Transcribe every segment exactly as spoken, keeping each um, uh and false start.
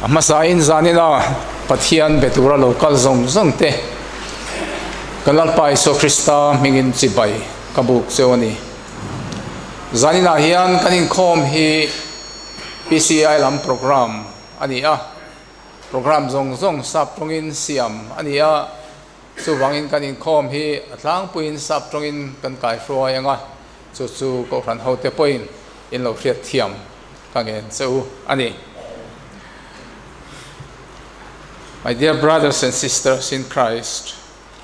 A masa in zan in a Pathian be tura lo kal zong zongte, ka Lalpa Isu Khrista hming in chibai ka bûk cheu a ni. Zan in a hian kan inkhawm hi P C I lam program a ni a, program zong zong saptawng in siam a ni a, chuvangin kan inkhawm hi a tlângpui in saptawng in kan kaihruai ang a, chu chu kohhran hote pawhin in lo hriat thiam ka ngen cheu a ni. My dear brothers and sisters in Christ,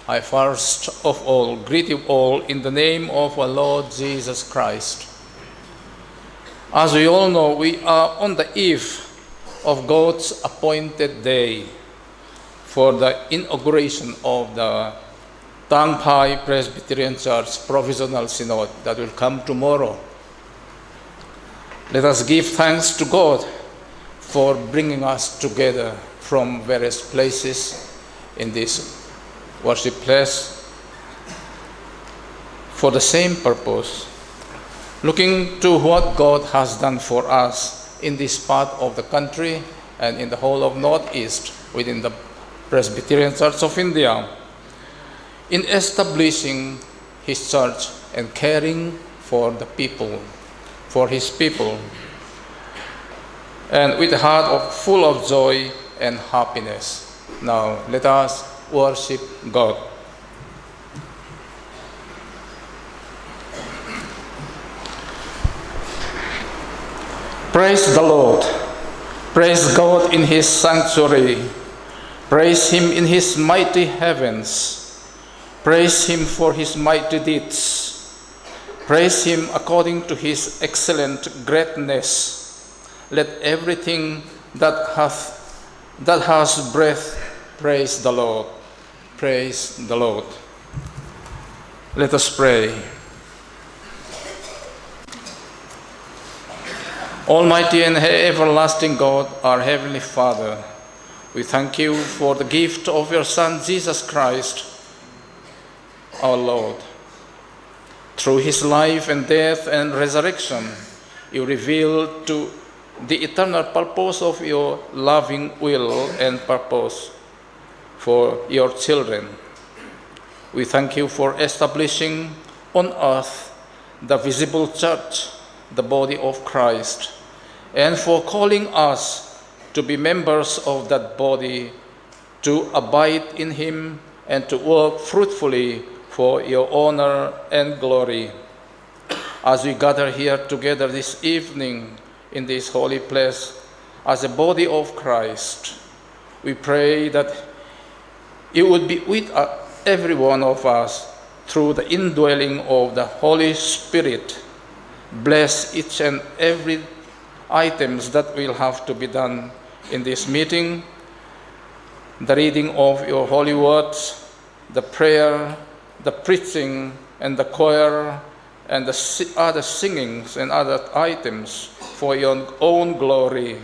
I first of all greet you all in the name of our Lord Jesus Christ. As we all know, we are on the eve of God's appointed day for the inauguration of the Tangphai Presbyterian Church Provisional Synod that will come tomorrow. Let us give thanks to God for bringing us together from various places in this worship place for the same purpose, looking to what God has done for us in this part of the country and in the whole of Northeast within the Presbyterian Church of India, in establishing his church and caring for the people, for his people, and with a heart of, full of joy and happiness. Now let us worship God. Praise the Lord. Praise God in his sanctuary. Praise him in his mighty heavens. Praise him for his mighty deeds. Praise him according to his excellent greatness. Let everything that hath, that has breath praise the Lord. Praise the Lord. Let us pray. Almighty and everlasting God, our Heavenly Father, we thank you for the gift of your Son, Jesus Christ, our Lord. Through his life and death and resurrection, you revealed to the eternal purpose of your loving will and purpose for your children. We thank you for establishing on earth the visible church, the body of Christ, and for calling us to be members of that body, to abide in him, and to work fruitfully for your honor and glory. As we gather here together this evening in this holy place as a body of Christ, we pray that you would be with, uh, every one of us through the indwelling of the Holy Spirit. Bless each and every items that will have to be done in this meeting, the reading of your holy words, the prayer, the preaching, and the choir, and the si-, other singings and other items for your own glory.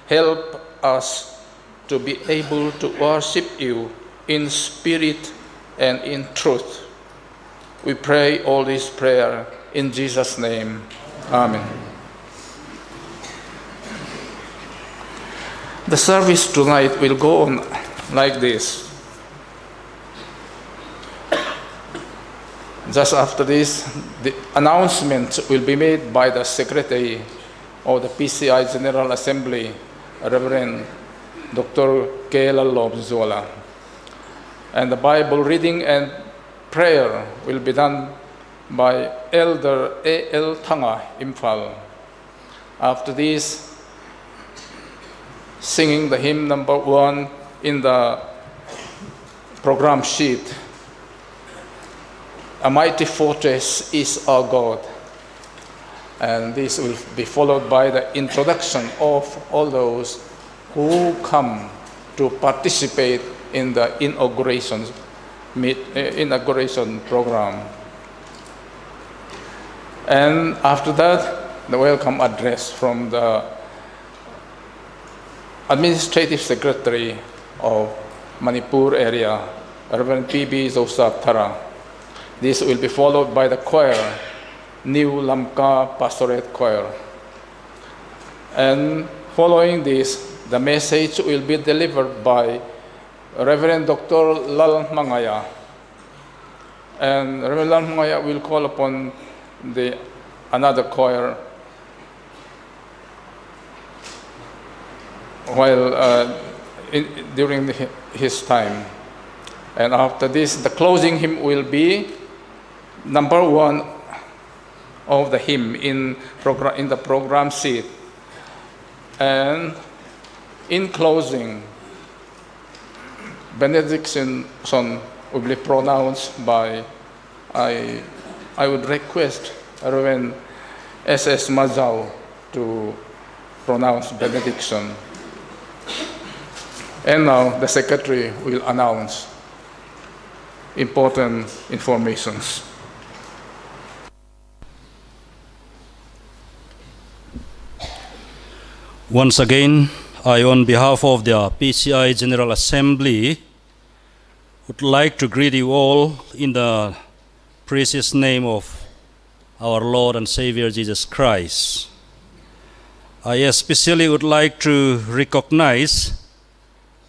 Help us to be able to worship you in spirit and in truth. We pray all this prayer in Jesus' name. Amen. The service tonight will go on like this. Just after this, the announcement will be made by the Secretary of the P C I General Assembly, Reverend Doctor K. Lalawmzuala. And the Bible reading and prayer will be done by Elder A L Thanga, Imphal. After this, singing the hymn number one in the program sheet, A Mighty Fortress Is Our God. And this will be followed by the introduction of all those who come to participate in the inauguration meet, eh, inauguration program. And after that, the welcome address from the Administrative Secretary of Manipur area, Reverend P B Zosap Thara. This will be followed by the choir, New Lamka Pastorate Choir. And following this, The message will be delivered by Reverend Doctor Lal Mangaya. And Reverend Lal Mangaya will call upon the another choir while, uh, in, during the, his time. And after this, the closing hymn will be number one of the hymn in program, in the program sheet. And in closing, benediction will be pronounced by, I, I would request Reverend S S Mazau to pronounce benediction. And now the secretary will announce important informations. Once again, I, on behalf of the P C I General Assembly, would like to greet you all in the precious name of our Lord and Savior Jesus Christ. I especially would like to recognize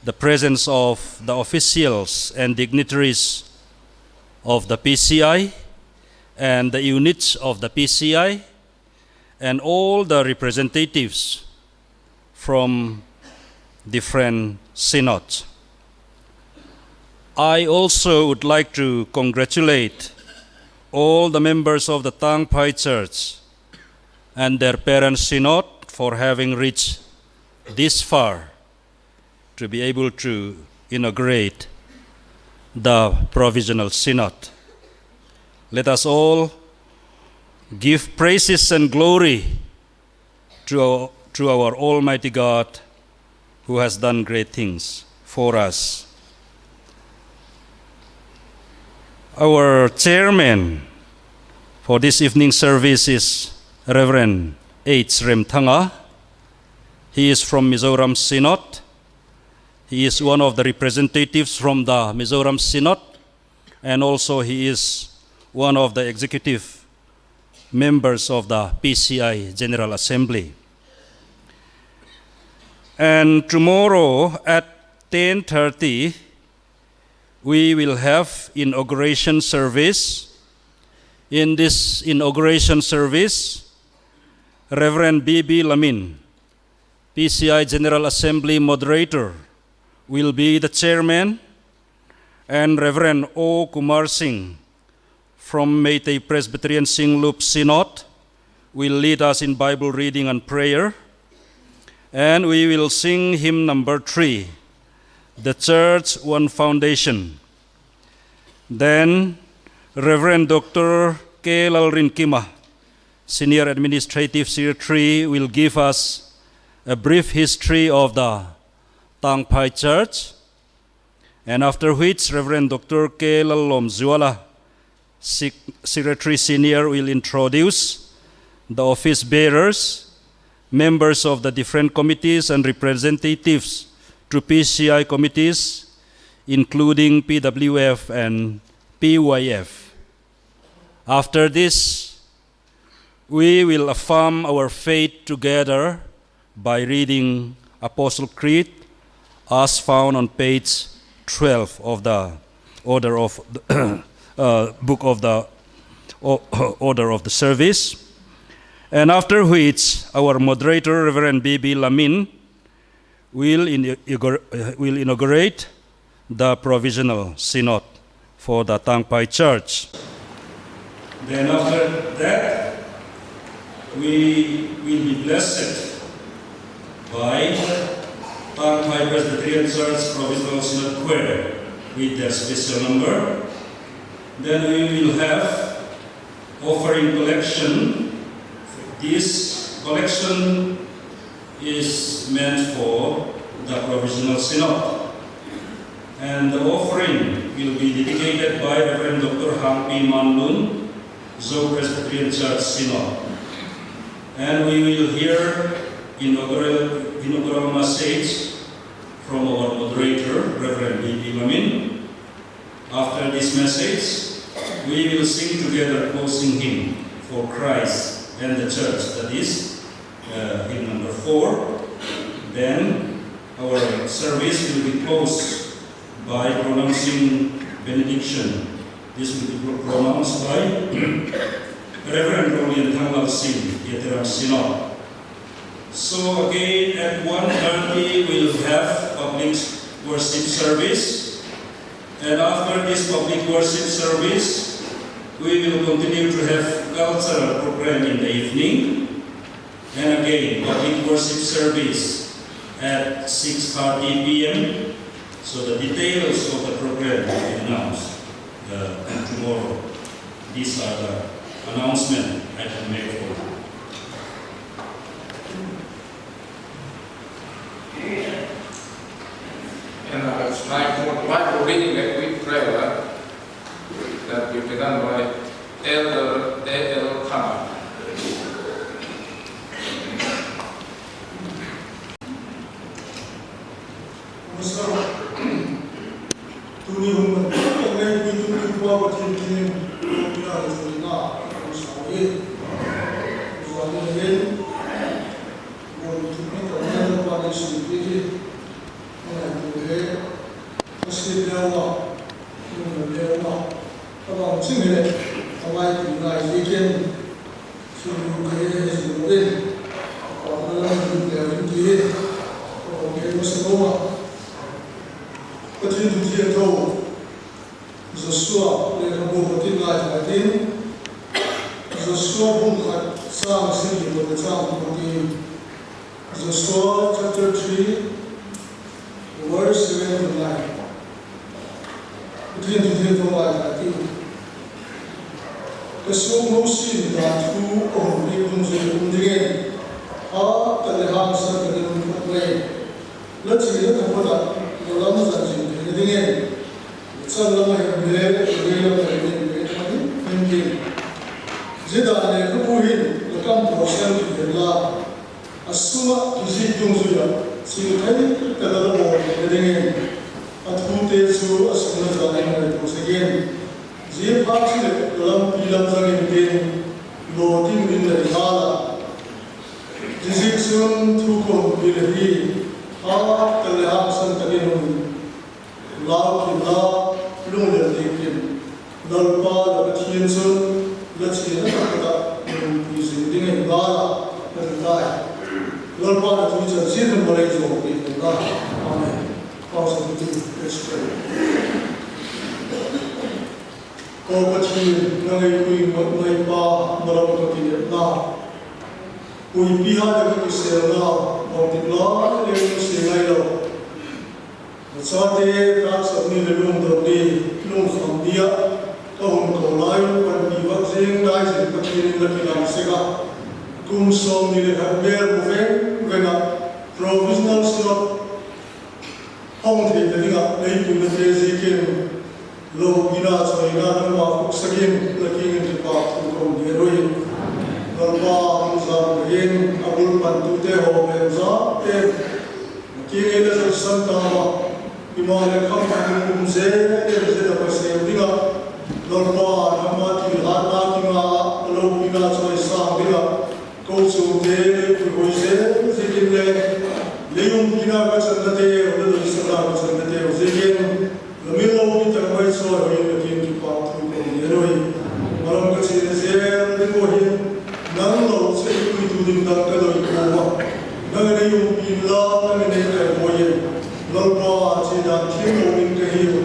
the presence of the officials and dignitaries of the P C I and the units of the P C I and all the representatives from different synods. I also would like to congratulate all the members of the Tangphai Church and their parent synod for having reached this far to be able to inaugurate the provisional synod. Let us all give praises and glory to our, to our Almighty God, who has done great things for us. Our chairman for this evening service is Reverend H Remthanga. He is from Mizoram Synod. He is one of the representatives from the Mizoram Synod, and also he is one of the executive members of the P C I General Assembly. And tomorrow at ten thirty, we will have inauguration service. In this inauguration service, Reverend B B Lamin, P C I General Assembly Moderator, will be the chairman, and Reverend O Kumar Singh from Meitei Presbyterian Singlup Synod will lead us in Bible reading and prayer. And we will sing hymn number three, The Church One Foundation. Then Reverend Doctor K Lalrinkima, Senior Administrative Secretary, will give us a brief history of the Tangphai Church. And after which, Reverend Doctor K Lallawm Zuala, Sec-, Secretary Senior, will introduce the office bearers, members of the different committees and representatives to P C I committees, including P W F and P Y F. After this, we will affirm our faith together by reading Apostle Creed as found on page twelve of the order of the, uh, book of the o-, order of the service. And after which, our moderator, Reverend B B Lamin, will in-, inaugura-, uh, will inaugurate the provisional synod for the Tangphai Church. Then after that, we will be blessed by Tangphai Presbyterian Church Provisional Synod Choir with their special number. Then we will have offering collection. This collection is meant for the provisional synod. And the offering will be dedicated by Reverend Doctor Hangpi Manlun, Zo Presbyterian Church Synod. And we will hear inaugural, inaugural message from our moderator, Reverend B B Lamin. After this message, we will sing together closing hymn, For Christ and the Church, that is, uh, hymn number four. Then Our service will be closed by pronouncing benediction. This will be pro-, pronounced by Reverend Rolian Thanglal Singh, Yateram Synod. So again, at one thirty, we'll have public worship service. And after this public worship service, we will continue to have cultural program in the evening. And again, public worship service at six thirty p.m. So the details of the program will be announced, uh, tomorrow. These are the announcement I can make for you. And, uh, it's time for Bible reading and quick prayer, uh, that will be done by Elder A L Khama. Tuni hun man tak ngei pui tung tung pa Pathian kiang in, ina le zui na, sa hi. Zua ni hin, bon tu mi ta na pa ni si pi hi. Ngai tu he, ka si leu a, ngai leu a, ka bang ching he, ka mai tu ngai si ken. Sum kei he zin lo in, a pa na lam in leu in ti hi, a pa kei ma sa lo a. Pathian thu thiangtho, Joshua lekhabu ka ti ngai thei tin, Joshua bung khat chang sagi bung chang ka ti. Joshua chapter three, verse seven to nine. Pathian thu thiangtho ngai thei tin. Ka suang Mosi in dan thu a hun piak dungzui a um dingin, a tak leh hangsan tak in um phot mai. La chiana taphot ah la lam zang zing theina dingin, la chang lam a hem le la vei lam a hem in la et thei ding. Zia dan lekhabu hin la kam pawsal kit hen la, a sung ah kizik dungzui ah chingthei tak a la bawl theina dingin, a thute chu a sung ah zan in ngaitua sek in. Zia phat chuleh la lampi lam zang intin, lawting ding la hi ngal a. Zia ziak chun thu ka hun pil hi, a tak leh hangsan tak in hun lau kit la, lunglel dik in, Lalpa la Pathian chun la chiana taphot ah hun umpi zing ding ahi ngal a, ka ti tai. Lalpa'n a thu i chan chiat un malei zaw pi hen la. Amen. Pastor Putin, let's pray. Aw Pathian, nang ei pui ngot mai pa, malam ka kinepna, puipi hat ah ka kiselna, bangtik lai le ka sia ngailo. La chate tâksap ni leh lungdon ni, lungkham ni ah ka hun ko lai un panpi vak zing lai zing Pathian in la kilang sek ah, kum sawmni leh khat mêl mu veng veng ah Provisional Synod hong theina ding ah lei puina te ziakin, lopina chawina nangma khuksak in la kiang in kipakthu ka hun gen ui. Lalpa, zan ka hin a bul pantute haw bemza te, la kiang in la zalsan ta ua, himaleh kham khat in um zia, em zia la paseu ding ah, Lalpa, nangma thilhatna kinga ah la lopina chawisâng ding ah, kochuamte lei puihoi zel ziakin le, lei umpina ka channateu, la doisakna ka channateu ziakin, la min lopi tak mai chawihoi in la kiang kipakthu ka hun gen ui. Malam ka chiana zel ding ua hin, nang lo chu ei puitu ding dang ka doi pua a, nang in ei umpi inla, nang in ei kaihuai in. Lalpa, chia dan thiamlo ding ka hiu,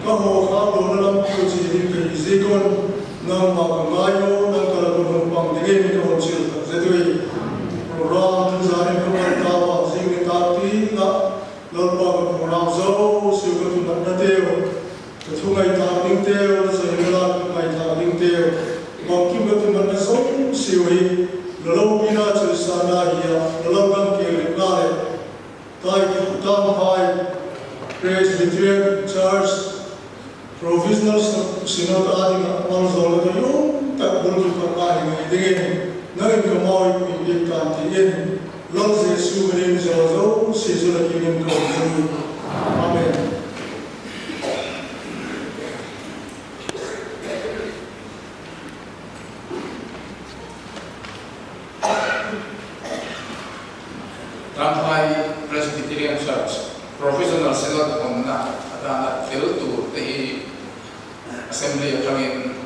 ka haw khâk lona lampi chia ding ka hi ziak un, nangma ka ngai ua, nang ka lak un hung pang dingin ka hun chial tak zet ui. Program tuzan in ka ngai ta ua, zing nitâk tiang ah Lalpa, ka program zosia ka thumatnateu, ka thu ngaitâk dingteu, la chaina la ngaitâk dingteu, bangkim ka thumatna zosiau hi la lopina chawisângna hi a, la lamdang kêkna leh, Tangphai Presbyterian Church Provisional Synod â ding ah malzawlna doi um tak bul kipatna hi ngai dingin, nang in ka mau ei puipiak tan ti in, Lal Jesu min in zia zosia chu la kiang in ka hun gen ui. Amen. Tangphai Presbyterian Church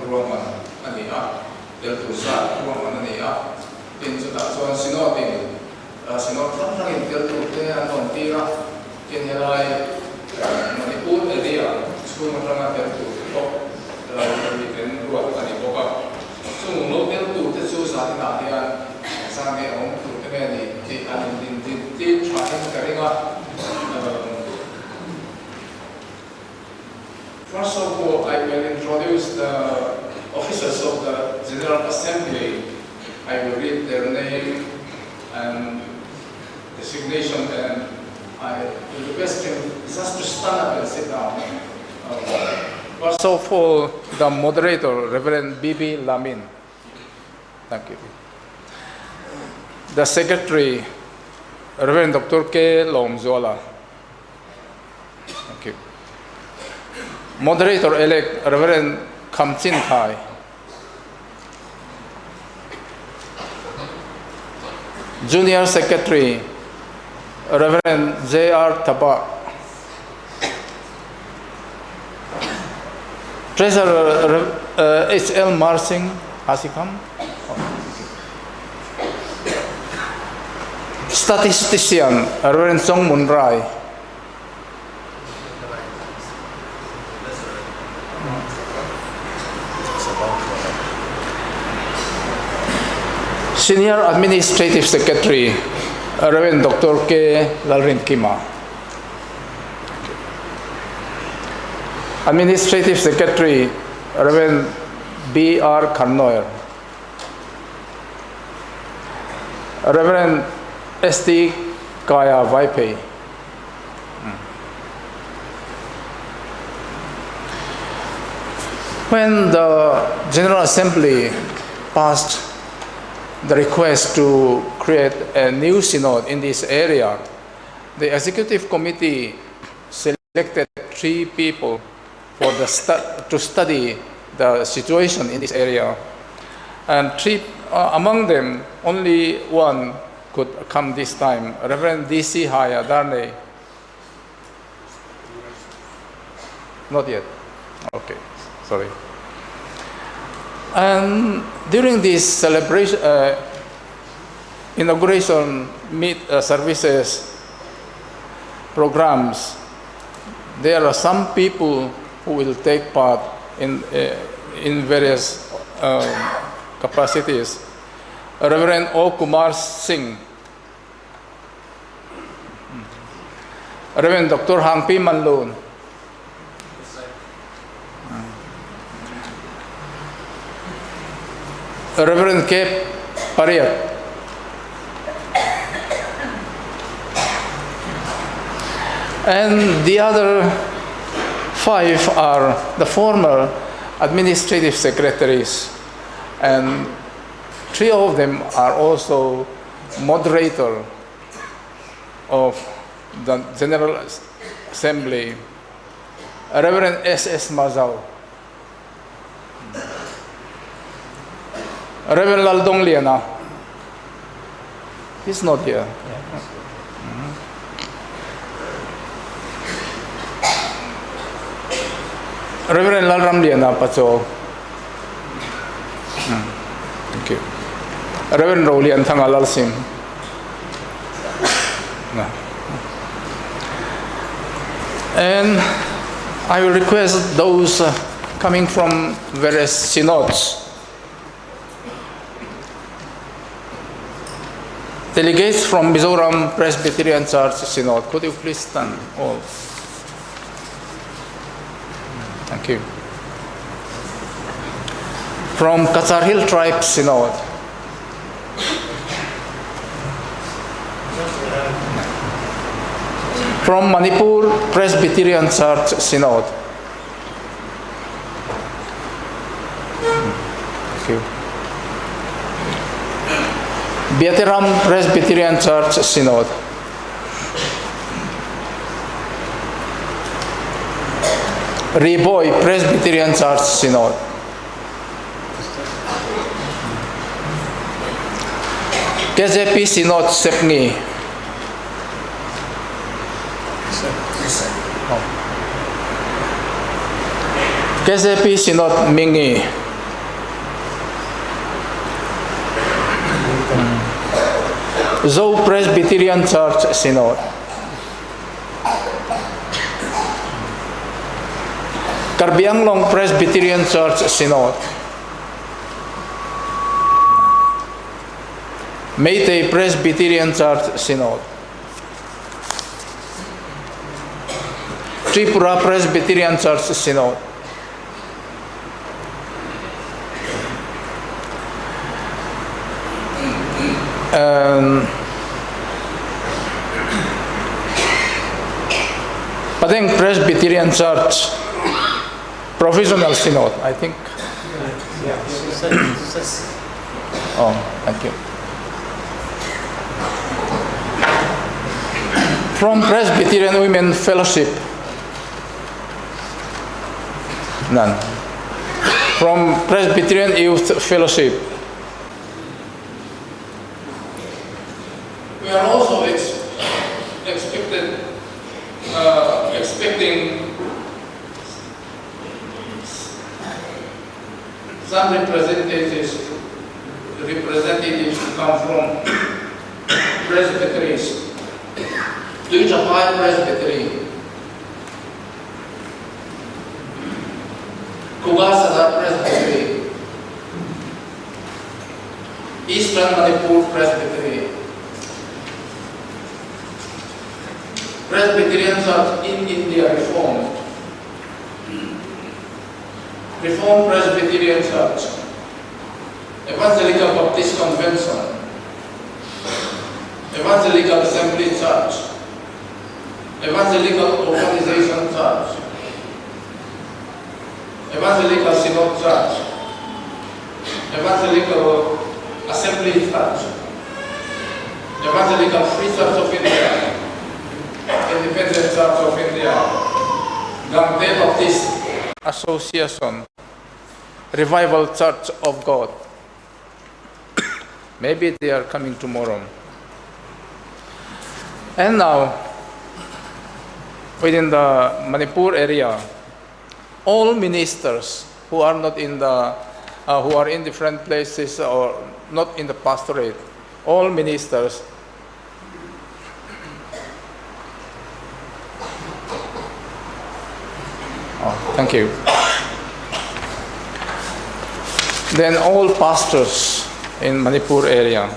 ruangman a ni a, teltu zat ruangman a ni a. Tin, chutah chuan Synod in, a, Synod hrang hrangin teltute an dawntir a. Tin, helai, a, Manipur area chhung aṭanga teltute pawh, a, mi ten ruat a ni bawk a. Chung lo teltute chu zan inah hian zan nge a awm tur te nge ni tih an indin din tir ṭha in ka ring a. A, First of all, I will introduce the officers of the General Assembly. I will read their name and designation, and I will request him just to stand up and sit down. Uh, first of all, the moderator, Reverend B B Lamin. Thank you. The secretary, Reverend Doctor K Lawmzuala. Thank you. Moderator elect, Reverend Khamchinthai. Junior Secretary, Reverend J R Taba. Treasurer, Rev-, uh, H L Marsing, has he come? Statistician, Reverend Chongmunrai. Senior Administrative Secretary, Reverend Doctor K Lalrinkima. Administrative Secretary, Reverend B R Kharnoir. Reverend S T Kaya Vaiphei. When the General Assembly passed the request to create a new synod in this area, the executive committee selected three people for the stu-, to study the situation in this area. And three, uh, among them, only one could come this time, Reverend D C Haya Darnay. Not yet. Okay, sorry. And during this celebration, uh, inauguration meet, uh, services programs, there are some people who will take part in, uh, in various, um, capacities. Reverend O Kumar Singh, Reverend Doctor Hangpi Manlun, Reverend K Pariat, and the other five are the former administrative secretaries, and three of them are also moderator of the General Assembly, Reverend S S Mazau, Reverend Laldongliana, he's not here. Reverend Lalramliana Pacho. Hmm. Thank you. Reverend Rolianthanga Lalsim. And I will request those, uh, coming from various synods. Delegates from Mizoram Presbyterian Church Synod, could you please stand all? Thank you. From Cachar Hill Tribe Synod. From Manipur Presbyterian Church Synod. Thank you. Biatiram Presbyterian Church Synod. Riboi Presbyterian Church Synod. K J P Synod Sepngi. K J P Synod Mingi, Zo Presbyterian Church Synod, Karbi Anglong Presbyterian Church Synod, Meitei Presbyterian Church Synod, Tripura Presbyterian Church Synod, and Pdeng Presbyterian Church Provisional Synod, I think. Oh, thank you. From Presbyterian Women Fellowship. None. From Presbyterian Youth Fellowship. We are also ex-, expected, uh, expecting some representatives, representatives to come from presbyteries. Tuichaphai Presbytery, Khuga Sadar Presbytery, Eastern Manipur Presbytery, Presbyterian Church in India Reformed, Reformed Presbyterian Church, Evangelical Baptist Convention, Evangelical Assembly Church, Evangelical Organization Church, Evangelical Synod Church, Evangelical Assembly Church, Evangelical Free Church of India, Independent Church of India, Gangte Baptist Association, Revival Church of God. Maybe they are coming tomorrow. And now, within the Manipur area, all ministers who are not in the, uh, who are in different places or not in the pastorate, all ministers. Oh, thank you. Then all pastors in Manipur area.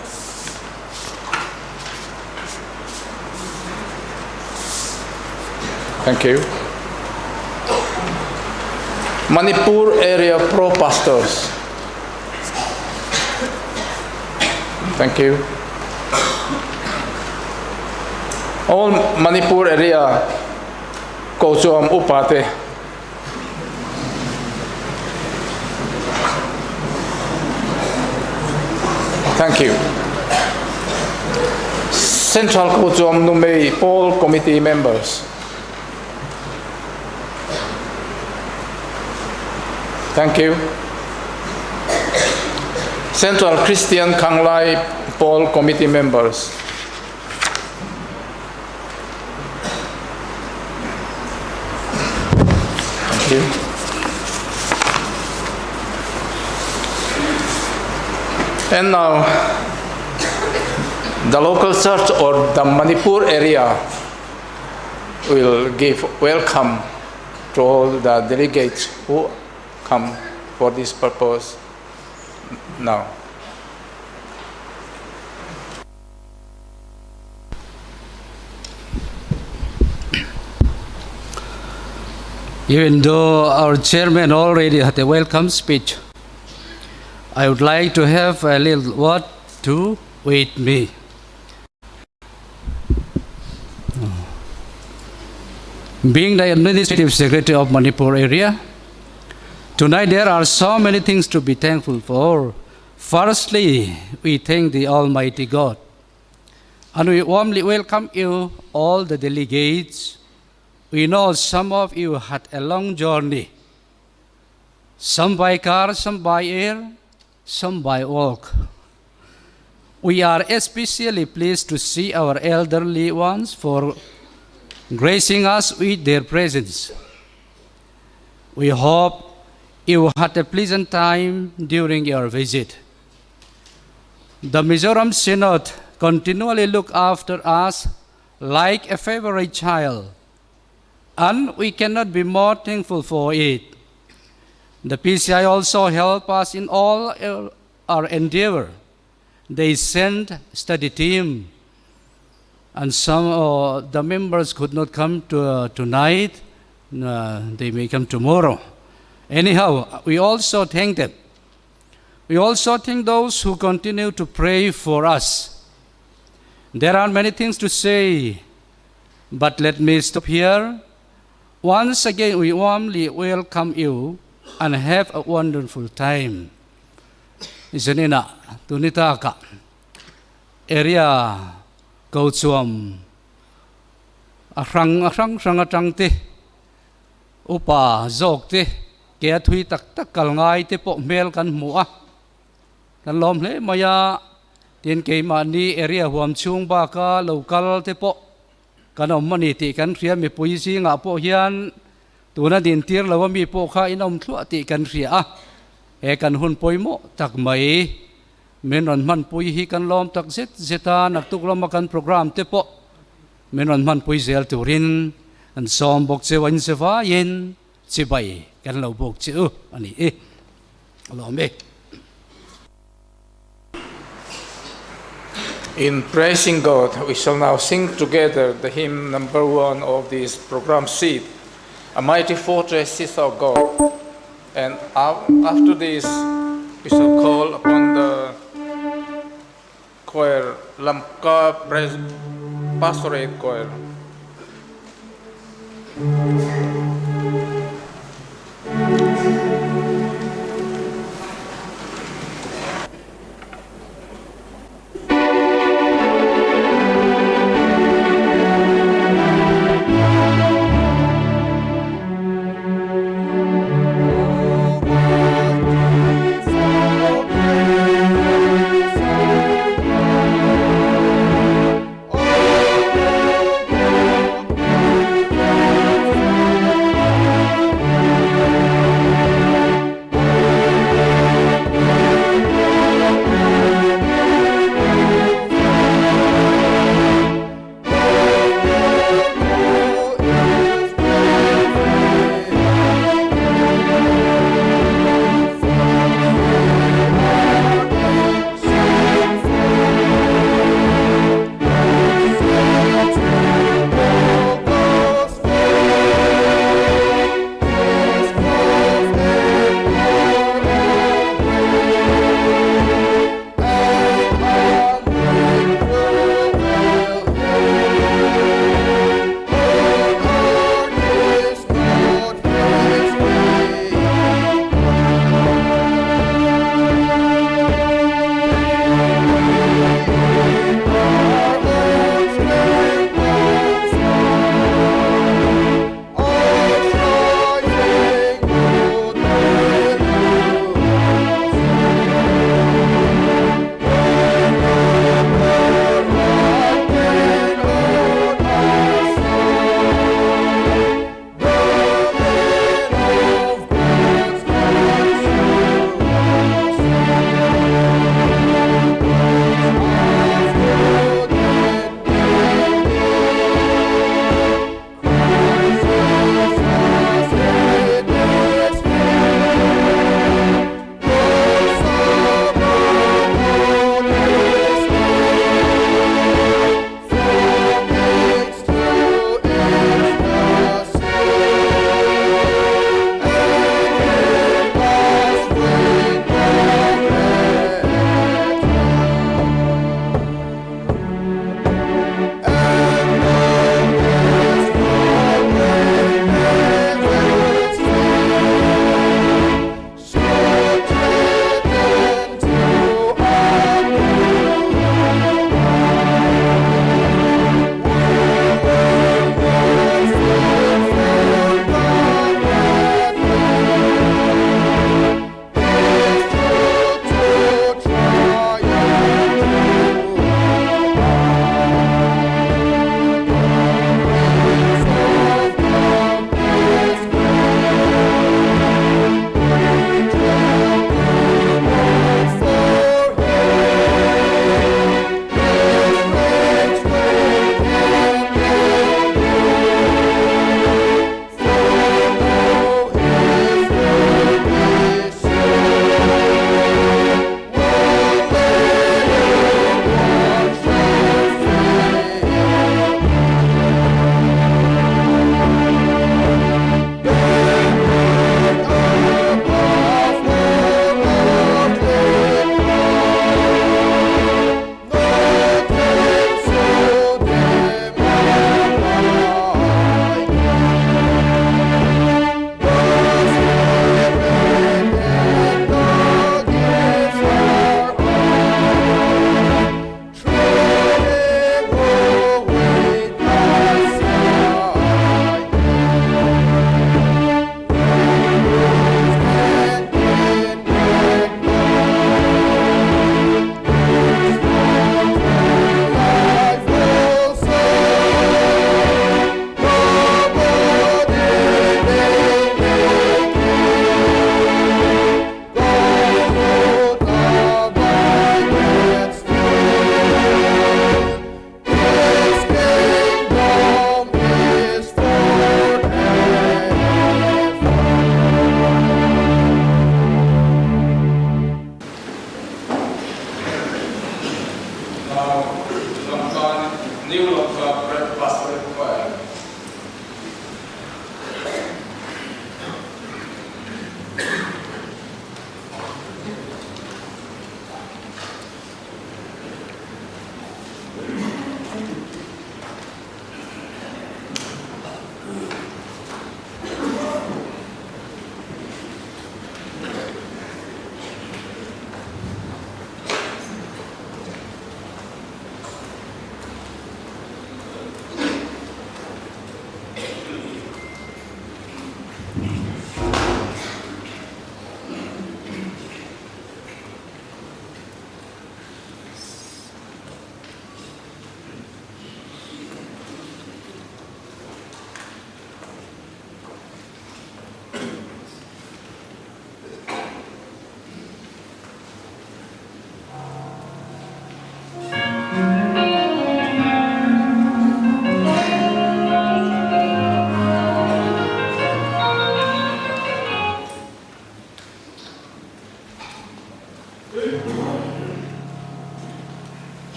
Thank you. Manipur area pro pastors. Thank you. All Manipur area kochuam upate. Thank you. Central Kochuam numei Pawl committee members. Thank you. Central Christian Khanglai Pawl committee members. Thank you. And now, the local church or the Manipur area will give welcome to all the delegates who come for this purpose now. Even though our chairman already had a welcome speech, I would like to have a little word to with me. Being the administrative secretary of Manipur area, tonight there are so many things to be thankful for. Firstly, we thank the Almighty God, and we warmly welcome you, all the delegates. We know some of you had a long journey, some by car, some by air, some by walk. We are especially pleased to see our elderly ones for gracing us with their presence. We hope you had a pleasant time during your visit. The Mizoram Synod continually look after us like a favorite child, and we cannot be more thankful for it. The P C I also help us in all our, our endeavor. They send study team, and some of the members could not come to, uh, tonight. Uh, they may come tomorrow. Anyhow, we also thank them. We also thank those who continue to pray for us. There are many things to say, but let me stop here. Once again, we warmly welcome you and have a wonderful time. Zia in ah, tuni tâk ah, area kochuam a hrang, a hrang hrang a tang ti, upa zawk ti, ke a thui tak tak kal ngai ti pawh hmêl kan hmu a, kan lawm hle mai a. Tin, keimahni area huam chhung bâk a lo kal ti pawh kan um a ni ti kan hria, mipui zing ah pawh hian tuna din tir lo a mi pawh kha in um thluah ti kan hria a. He kan hun poimaw tak mai, min rawn hmanpui hi kan lawm tak zet zet a, naktuk lam a kan program te pawh min rawn hmanpui zel turin an sawm bawk cheu a, in zavaiin chibai kan lo bûk cheu a ni e. Lawm e. In praising God, we shall now sing together the hymn number one of this program sheet, A Mighty Fortress Is Our God. And af-, after this, we shall call upon the choir, Lamka Pres-, Pastorate Choir.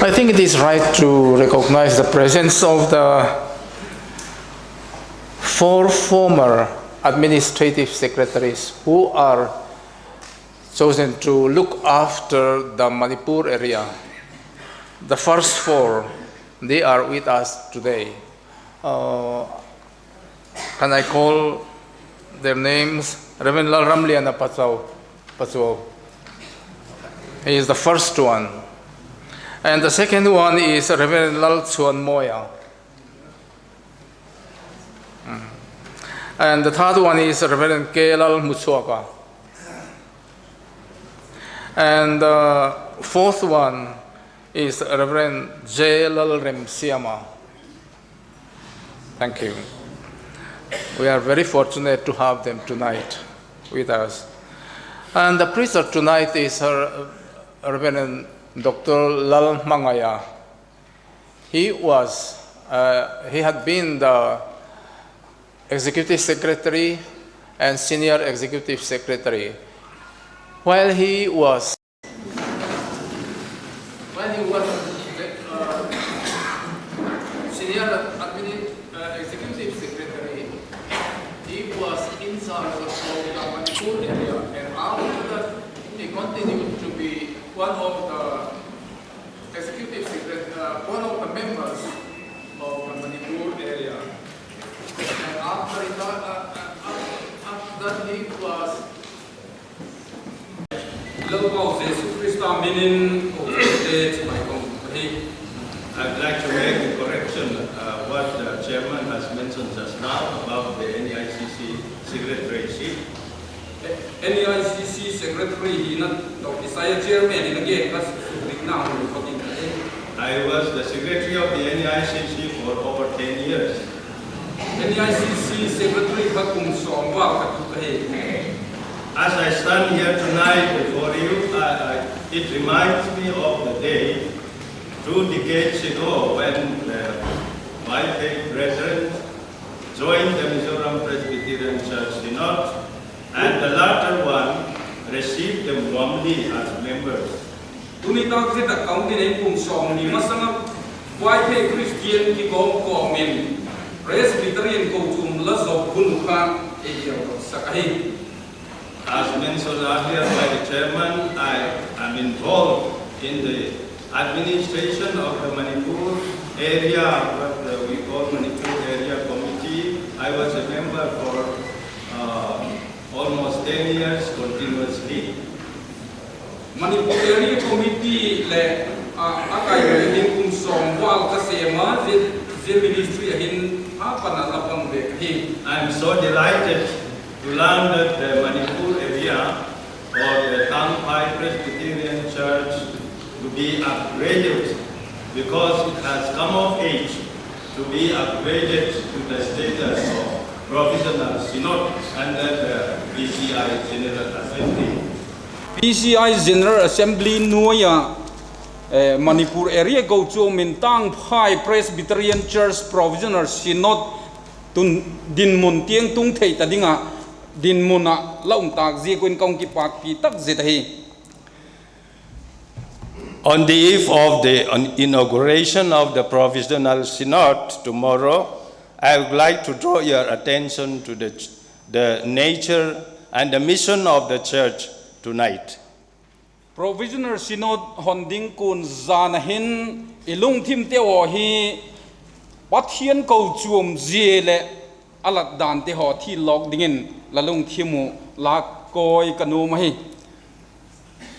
I think it is right to recognize the presence of the four former administrative secretaries who are chosen to look after the Manipur area. The first four, they are with us today. Uh, can I call their names? Reverend Lalramliana Pachau, Pachuau. He is the first one. And the second one is Reverend Lalchuanmoia. Mm. And the third one is Reverend K Lalmuchuaka. And the fourth one is Reverend J Lalremsiama. Thank you. We are very fortunate to have them tonight with us. And the preacher tonight is, uh, Reverend Doctor Lalmangaya. He was, uh, he had been the executive secretary and senior executive secretary. While he was, while he was, uh, senior admin-, uh, executive secretary, he was in charge of the Manipur area, and after that, he continued to be one of the executive secret-, uh, one of the members of the Manipur area. And after reti-, uh, uh, after that, he was Lalpau Jesu Khrista min in ko te chibai kong hi. I'd like to make a correction, uh, what the chairman has mentioned just now about the N E I C C secretaryship. N E I C C secretary hina tawh kisai a chairman in a gen ka sukding na mu kha ding ka hi. I was the secretary of the N E I C C for over ten years. N E I C C secretary kha kum sawm val ka tu ka hi. As I stand here tonight before you, I, I, it reminds me of the day two decades ago when the Vaiphei brethren joined the Mizoram Presbyterian Church Synod, and the latter one received them warmly as members. Tuni tak zia tak ka hung ti ding kum sawmni masang a Vaiphei Christian kikawm kawm in Presbyterian kochuam la zop hun kha ei hial sak ahi. As mentioned earlier by the chairman, I am involved in the administration of the Manipur area, what, uh, we call Manipur Area Committee. I was a member for, uh, almost ten years continuously. Manipur Area Committee leh, a, a kai le ding kum sawm val ka sêm a, zia, zia ministry a hin a pan a la pang ve ka hi. I am so delighted to learn that the Manipur area or the Tangphai Presbyterian Church to be upgraded, because it has come of age to be upgraded to the status of provisional synod under the P C I General Assembly. P C I General Assembly nuai a, eh, Manipur Area Kochuam in Tangphai Presbyterian Church Provisional Synod tun dinmun tiang tung thei ta ding a dinmun ah la um tâk ziak un ka hung kipâkpi tak zet ahi. On the eve of the inauguration of the Provisional Synod tomorrow, I would like to draw your attention to the, the nature and the mission of the church tonight. Provisional Synod hon ding kun zan a hin i lungthimte haw hi Pathian kochuam zia leh a lat dante haw thillawk dingin la lungthim uh lâk kawi ka nuam ahi.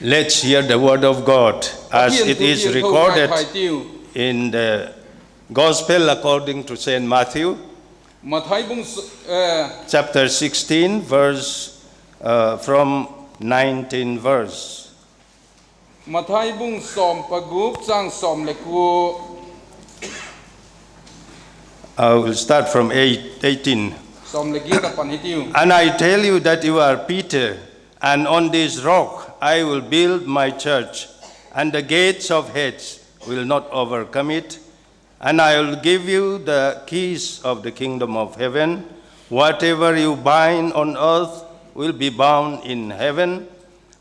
Let's hear the word of God as it is recorded in the Gospel according to Saint Matthew, Mathai bung, chapter sixteen, verse, uh, from nineteen verse. Mathai bung sawm pagup chang sawm le kua. I will start from eight, eighteen. Sawm le giat a pan hitiu. And I tell you that you are Peter, and on this rock I will build my church, and the gates of Hades will not overcome it. And I will give you the keys of the kingdom of heaven. Whatever you bind on earth will be bound in heaven,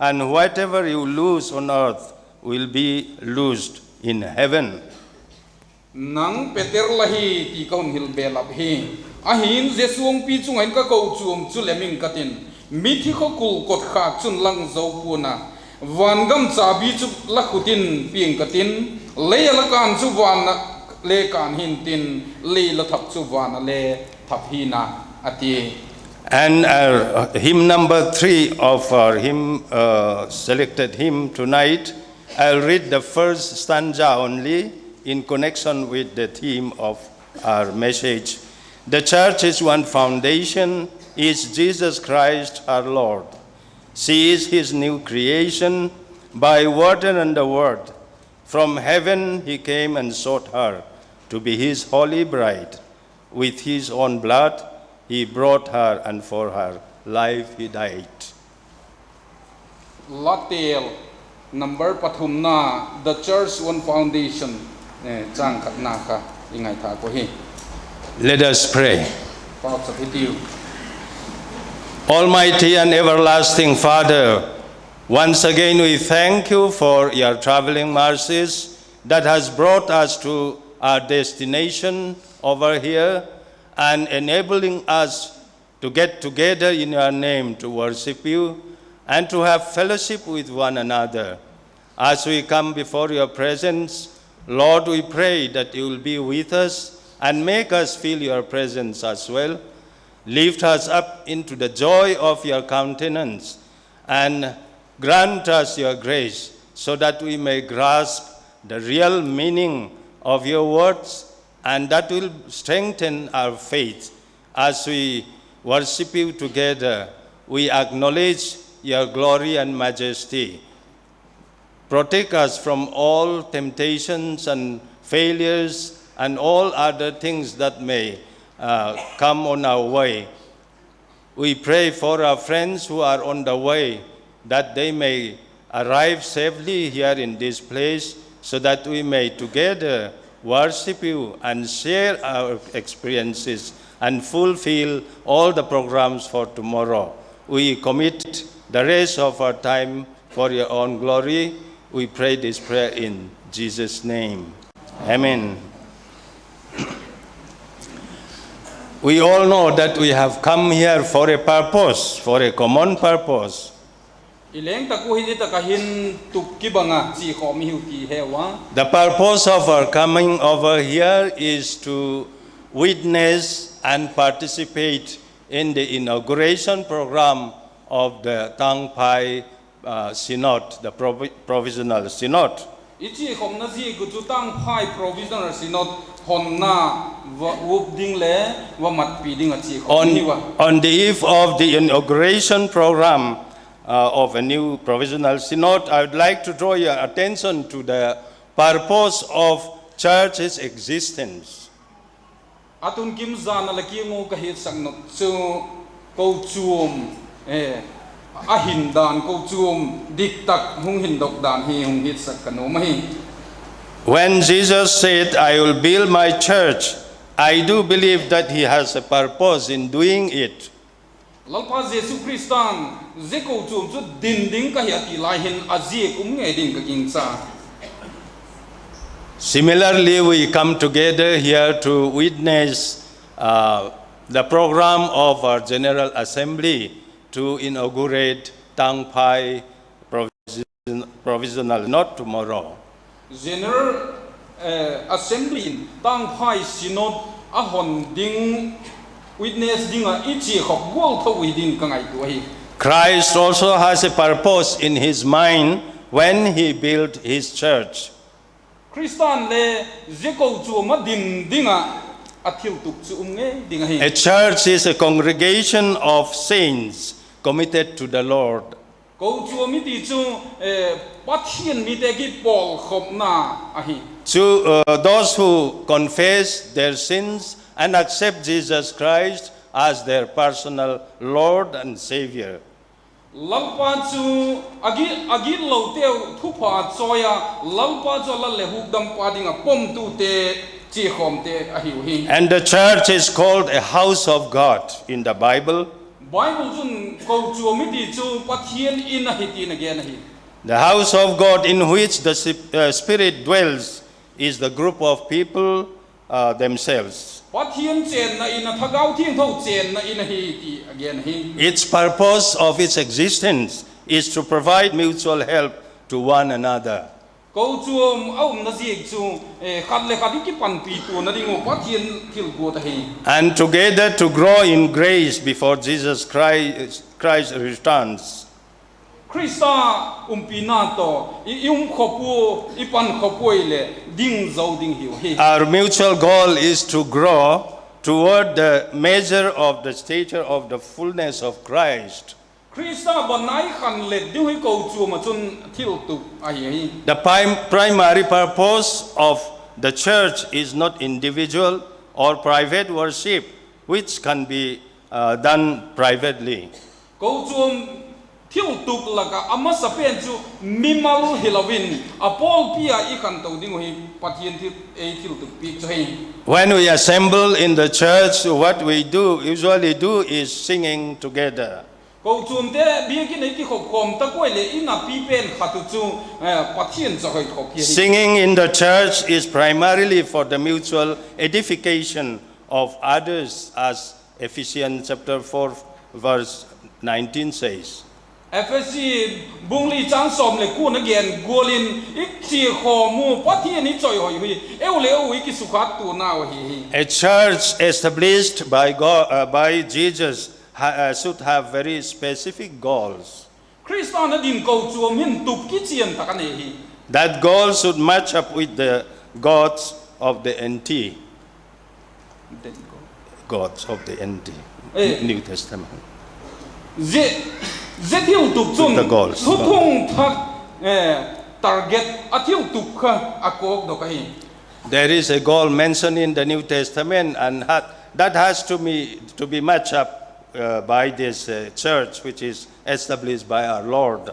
and whatever you loose on earth will be loosed in heaven. Nang Peter la hi ti ka hun hil belap hi. Ahi'n zia suangpi chung ah hin ka kochuam chu lem ing ka tin, mithi khaw kul kotkhâk chun lang zo pua'n a. Van gam chabi chu la khut in pia'ng ka tin, lei ah la kân chu van ah le kân hi'ntin, lei la thap chu van ah le thap hi'n a, a ti. And our hymn number three of our hymn, uh, selected hymn tonight, I'll read the first stanza only in connection with the theme of our message. The church is one foundation, is Jesus Christ our Lord. She is his new creation, by water and the word. From heaven he came and sought her to be his holy bride. With his own blood he brought her, and for her life he died. Latel number pathumna, The Church One Foundation, eh, chang khatna kha i ngaithâk u hi. Let us pray. Pauchap hitiu. Almighty and everlasting Father, once again we thank you for your traveling mercies that has brought us to our destination over here and enabling us to get together in your name to worship you and to have fellowship with one another. As we come before your presence, Lord, we pray that you will be with us and make us feel your presence as well. Lift us up into the joy of your countenance and grant us your grace so that we may grasp the real meaning of your words, and that will strengthen our faith as we worship you together. We acknowledge your glory and majesty. Protect us from all temptations and failures and all other things that may, uh, come on our way. We pray for our friends who are on the way, that they may arrive safely here in this place, so that we may together worship you and share our experiences and fulfill all the programs for tomorrow. We commit the rest of our time for your own glory. We pray this prayer in Jesus' name. Amen. We all know that we have come here for a purpose, for a common purpose. I leng tak u hi zia tak ah hin tup kibang a chia khawm i hiu ti heu a. The purpose of our coming over here is to witness and participate in the inauguration program of the Tangphai, uh, Synod, the provi-, Provisional Synod. I chia khawmna ziak uh chu Tangphai Provisional Synod honna va uap ding le va matpi ding ah chia khawm hi a. On the eve of the inauguration program, uh, of a new provisional synod, I would like to draw your attention to the purpose of church's existence. A tun kim zan a la kiang u ka hiatsak nop chu kochuam, eh, a hin dan, kochuam diktak hung hindok dan hi hung hiatsak ka nuam ahi. When Jesus said, I will build my church, I do believe that he has a purpose in doing it. Lalpa Jesu Khrista'n zia kochuam chu din ding ka hi a ti lai hin a ziak um ngei ding ka gingcha. Similarly, we come together here to witness, uh, the program of our General Assembly to inaugurate Tangphai Provision-, Provisional Synod tomorrow. General, eh, Assembly in Tangphai Synod a hon ding witness ding ah i chia khawm gual tho hi ding ka ngaitua ahi. Christ also has a purpose in his mind when he built his church. Khrista'n le zia kochuam a din ding ah a thiltup chu um ngei ding ahi. A church is a congregation of saints committed to the Lord. Kochuam i ti chu, eh, Pathian mite kipawlkhopna ahi. To, uh, those who confess their sins and accept Jesus Christ as their personal Lord and Saviour. Lalpa chu a gi-, a gitloteu thupha chawi a, Lalpa chu a Lal leh Hukdampa ding ah pomtute, chia khawmte ahiu hi. And the church is called a house of God in the Bible. Bible chun kochuam i ti chu Pathian in ahi ti'n a gen ahi. The house of God in which the Sp- uh, Spirit dwells is the group of people uh, themselves. Pathian chênna in a, Thagau Thiangtho chênna in ahi ti a gen ahi. Its purpose of its existence is to provide mutual help to one another. Kochuam a umna ziak chu, eh, khat leh khat i kipanpi tuana ding uh Pathian thil guat ahi. And together to grow in grace before Jesus Christ, Christ returns. Khrista umpina tawh i, i umkhawm ua, i pankhawm ua leh ding zo ding hiu hi. Our mutual goal is to grow toward the measure of the stature of the fullness of Christ. Khrista ban a i khanlet ding hi kochuam ah chun thiltup ahi hi. The prim- primary purpose of the church is not individual or private worship, which can be uh, done privately. Kochuam thiltup lak ah a masapen chu mimal hilo in a pawlpi a i khanto ding uh hi Pathian thil, ei thiltup piak chu hi. When we assemble in the church, what we do, usually do is singing together. Kochuamte biakin ei kikhop khawm tak ua leh i napi pen khat uh chu, eh, Pathian chawikhawm hi. Singing in the church is primarily for the mutual edification of others, as Ephesians chapter four verse nineteen says. Ephesi bung li châng sawm leh kuana gen gual in i chia khawm uh Pathian i chawihoi hi, eu leh eu i kisukhat tuanau ahi hi. A church established by God, uh, by Jesus ha- uh, should have very specific goals. Khrista'n a din kochuam hin tup kichian tak a nei hi. That goal should match up with the gods of the N T. Gods of the N T. New Testament. Zia, zia thiltup chun thuthung thak, eh, target a thiltup kha a kawkdok ahi. There is a goal mentioned in the New Testament and ha- that has to be, to be matched up uh, by this uh, church which is established by our Lord.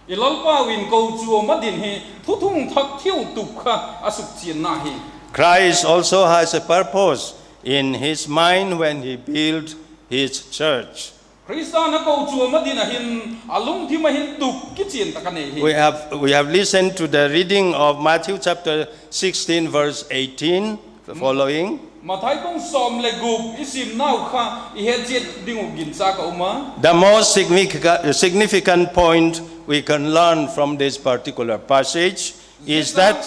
I Lalpau in kochuam a din hi thuthung thak thiltup kha a sukchianna hi. Christ also has a purpose in his mind when he built his church. Khrista'n a kochuam a din a hin a lungthim a hin tup kichian tak a nei hi. We have, we have listened to the reading of Matthew chapter sixteen, verse eighteen, the following. Mathai bung sawm leh gup i simnau kha i het chiat ding uh ginchâk a um a. The most significa- significant point we can learn from this particular passage is that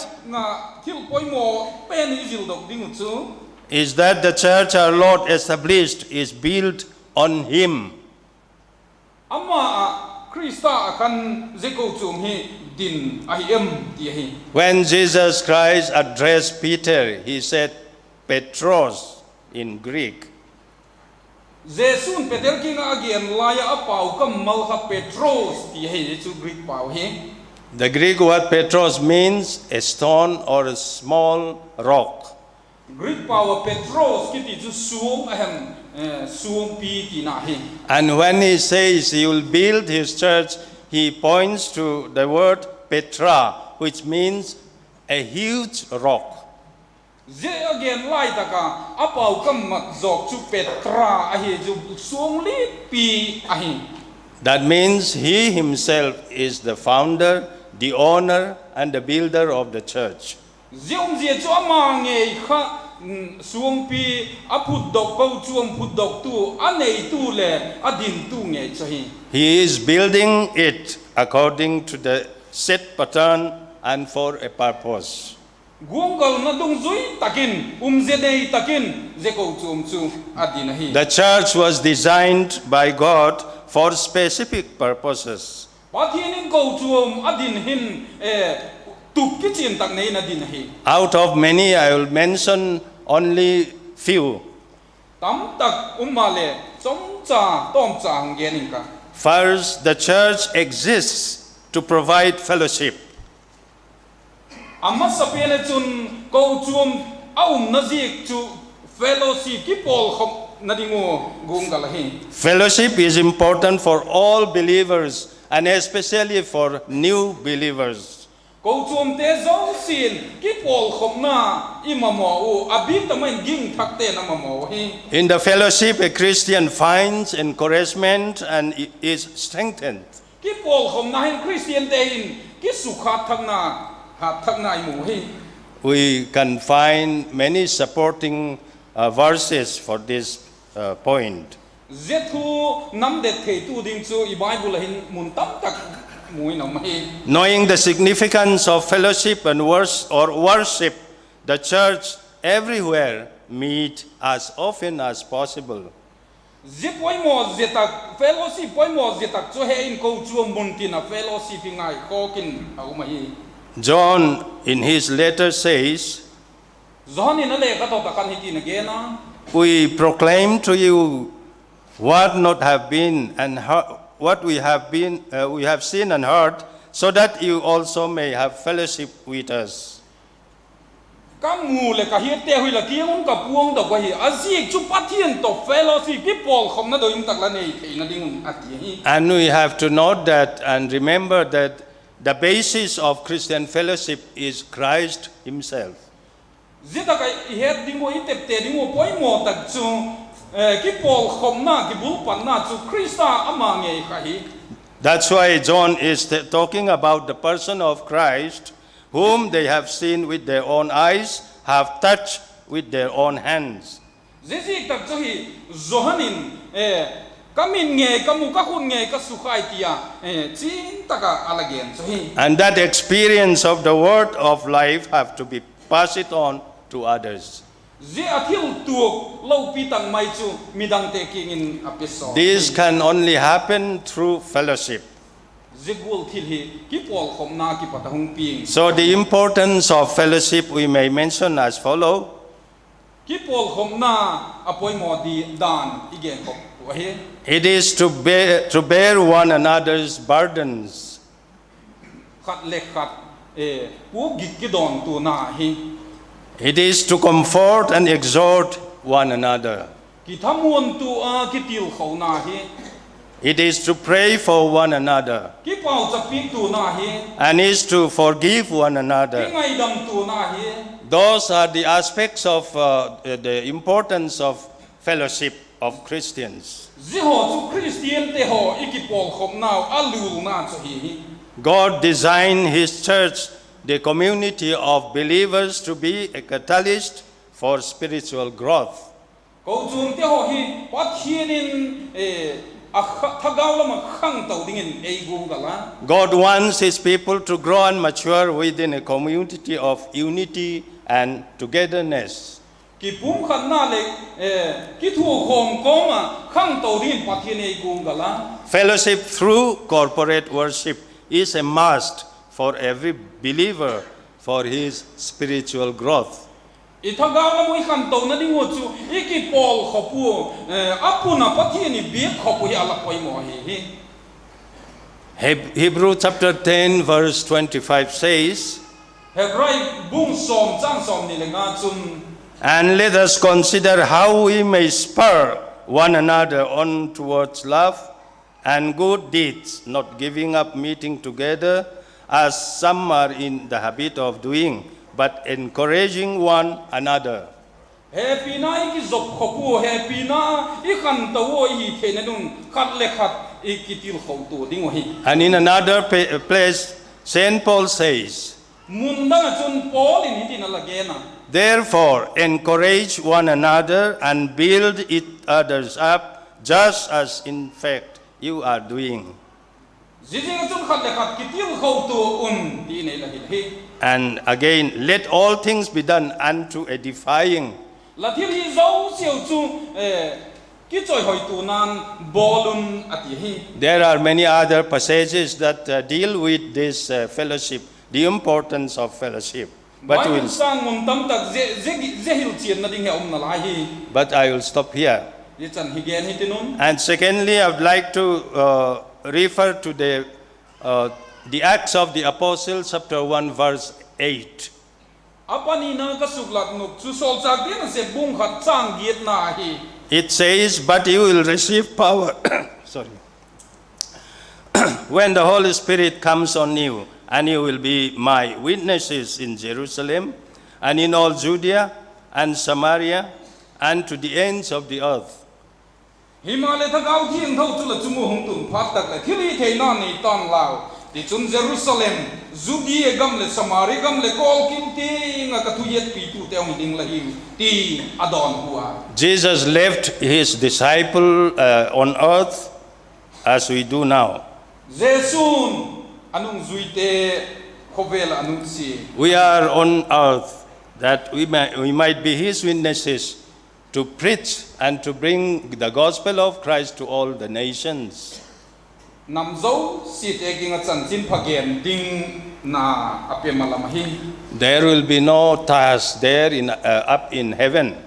thil poimaw pen i zildok ding uh chu is that the church our Lord established is built on him. Ama ah, Khrista ah khan zia kochuam hi din ahi em ti ahi. When Jesus Christ addressed Peter, he said, Petros in Greek. Jesu'n Peter kiang ah a gen lai ah a pau kammal kha Petros ti ahi, zia chu Greek pau hi. The Greek word Petros means a stone or a small rock. Greek pau ah Petros kiti chu suang a hem, eh, suangpi tina hi. And when he says he will build his church, he points to the word Petra, which means a huge rock. Zia a gen lai tak ah a pau kammal zawk chu Petra ahi, chu suang lianpi ahi. That means he himself is the founder, the owner, and the builder of the church. Zia umzia chu ama ngei kha, suangpi a phutdok, kochuam phutdoktu, a neitu leh a dintu ngei chu ahi. He is building it according to the set pattern and for a purpose. Guanggalna dungzui tak in, umzia nei tak in zia kochuam chu a din ahi. The church was designed by God for specific purposes. Pathian in kochuam a din hin, tup kichian tak nei in a din ahi. Out of many, I will mention only few. Tamtak um maleh, chomcha, tawmcha hung gen ing ka. First, the church exists to provide fellowship. A masapen ah chun kochuam a umna ziak chu fellowship, kipawlkhopna ding uh guanggal ahi. Fellowship is important for all believers and especially for new believers. Kochuamte zosia'n kipawlkhopna i mamaw uh, a bîk ta mai in gingthakte'n a mamaw ahi. In the fellowship, a Christian finds encouragement and is strengthened. Kipawlkhawmna hin Khristiante hin kisukhat thakna, hat thakna i mu hi. We can find many supporting, uh, verses for this, uh, point. Zia thu namdet theitu ding chu i Bible ah hin mun tam tak mu in a um ahi. Knowing the significance of fellowship and wors-, or worship, the church everywhere meet as often as possible. Zia poimaw zia tak, fellowship poimaw zia tak chu he in kochuam mun tin ah fellowship hi ngaikhawk in a um ahi. John in his letter says, Johan in a lekha tawh tak ah hin hitin a gen a, We proclaim to you what not have been and hear-, what we have been, uh, we have seen and heard, so that you also may have fellowship with us. Ka mu leh ka hiatte uh hi la kiang un ka puangdok uh ahi, a ziak chu Pathian tawh fellowship, kipawlkhawmna doi um tak la nei theina ding un, a ti hi. And we have to note that and remember that the basis of Christian fellowship is Christ himself. Zia tak ah i het ding uh, i tepte ding uh poimaw tak chu, eh, kipawlkhawmna, kibulpatna chu Khrista ama ngei kha hi. That's why John is t-, talking about the person of Christ, whom they have seen with their own eyes, have touched with their own hands. Zia ziak tak chu hi Johan in, eh, ka mit ngei ka mu, ka khut ngei ka sukha i ti a, eh, chian tak ah a la gen chu hi. And that experience of the word of life have to be pass it on to others. Zia a thiltuak lopi tak mai chu midangte kiang in a pe sawm. This can only happen through fellowship. Zia gual thil hi kipawlkhawmna kipat a hung piang. So the importance of fellowship we may mention as follow. Kipawlkhawmna a poimaw di dan i gen khop uh ahi. It is to bear, to bear one another's burdens. Khat le khat, eh, puk gik kidawntuana hi. It is to comfort and exhort one another. Kithamuantua kitilkhona hi. It is to pray for one another. Kipauchapituana hi. And is to forgive one another. Kingaidamtuana hi. Those are the aspects of, uh, the importance of fellowship of Christians. Zia haw chu Khristiante haw i kipawlkhawmnau a lulna chu hi hi. God designed his church, the community of believers, to be a catalyst for spiritual growth. Kochuamte haw hi Pathian in, eh, a kha-, thagau lam ah khangto dingin ei guanggal a. God wants his people to grow and mature within a community of unity and togetherness. Kipumkhatna leh, eh, kithuakhawm kawm ah khangto dingin Pathian ei guanggal a. Fellowship through corporate worship is a must for every believer for his spiritual growth. I thagau lam uh i khantona ding uh chu i kipawlkhop uh, eh, a pun a Pathian i biakkhop uh hi a la poimaw ahi hi. Heb-, Hebrew chapter ten verse twenty-five says, Hebrai bung sawm chang sawmni le nga chun, And let us consider how we may spur one another on towards love and good deeds, not giving up meeting together, as some are in the habit of doing, but encouraging one another. Hepina i kizopkhop uh, hepina i khanto uh i hi theina ding un khat le khat i kitilkhoto ding uh hi. And in another pa-, place, Saint Paul says, Mun dang ah chun Paul in hitin a la gen a, Therefore, encourage one another and build each others up, just as in fact you are doing. Ziaziak ah chun khat le khat kitilkhoto un ti nei la hil hi. And again, let all things be done unto edifying. La thil hi zosiau chu, eh, kichawihoituana'n bawl un a ti hi. There are many other passages that, uh, deal with this, uh, fellowship, the importance of fellowship. But Bible we'll, chang mun tam tak zia, zia, zia hilchianna ding hi a um nalai hi. But I will stop here. Zia chan hi gen hitin un. And secondly, I would like to, uh, refer to the, uh, the Acts of the Apostles, chapter one, verse eight. A panina ka suklat nop chu Sawlchâkte Nasep bung khat chang giatna hi. It says, But you will receive power. Sorry. When the Holy Spirit comes on you, and you will be my witnesses in Jerusalem, and in all Judea and Samaria, and to the ends of the earth. Himaleh Thagau Thiangtho chu la chung ua hung tun phat tak leh thilhitheina nei tan lau. Tichun Jerusalem, Judea gam leh Samaria gam leh kawlkil tiang ah ka thuhiatpitute hung hi ding la hiu, ti a dawnhu a. Jesus left his disciple, uh, on earth as we do now. Jesu'n a nungzuite khawvel ah a nutsia. We are on earth that we may, we might be his witnesses to preach and to bring the gospel of Christ to all the nations. Nam zosiate kiang ah chanchinpha gen dingna a pe malam ahi. There will be no task there in, uh, up in heaven.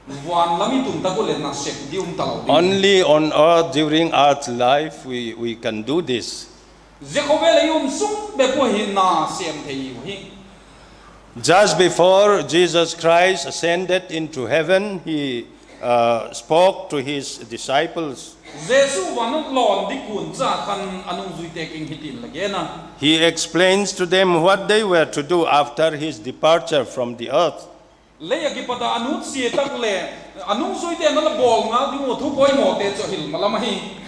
Van lam i tun tak u leh nasep di um talo ding. Only on earth during earth's life we, we can do this. Zia khawvel ah i um sung bep u hi na sêm thei u hi. Just before Jesus Christ ascended into heaven, he, uh, spoke to his disciples. Jesu van a lawn ding kuan cha khan a nungzuite kiang hitin la gen a. He explains to them what they were to do after his departure from the earth. Lei ah kipat a a nutsia tak leh a nungzuite'n a la bawl ngal ding uh thu poimawte chu a hil malam ahi.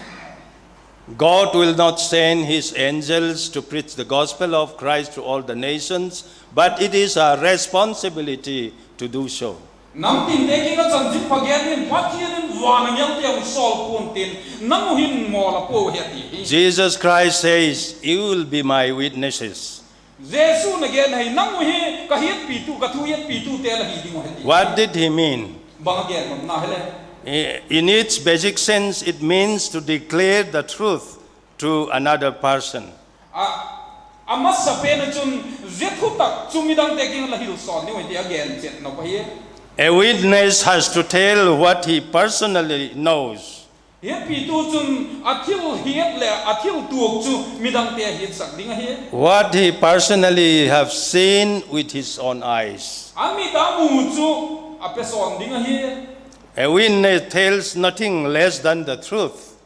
God will not send his angels to preach the gospel of Christ to all the nations, but it is our responsibility to do so. Namtinte kiang ah chanchinpha gen in Pathian in van angel te a hun sawl pua'n tin, nang u hin mawl a pua hi a ti hi. Jesus Christ says, You will be my witnesses. Jesu'n a gen ahi, nang u hi ka hiatpitu, ka thuhiatpitute la hi ding uh hi a ti. What did he mean? Bang a gen nopna hile? In its basic sense, it means to declare the truth to another person. A, a masapen ah chun zia thutak chu midangte kiang la hil sawn ding uh hi ti a gen chet nop ahi. A witness has to tell what he personally knows. Hiatpitu chun a thil hiat leh a thil tuak chu midangte a hiatsak ding ahi. What he personally have seen with his own eyes. A mit a mu chu a pe sawn ding ahi. A witness tells nothing less than the truth.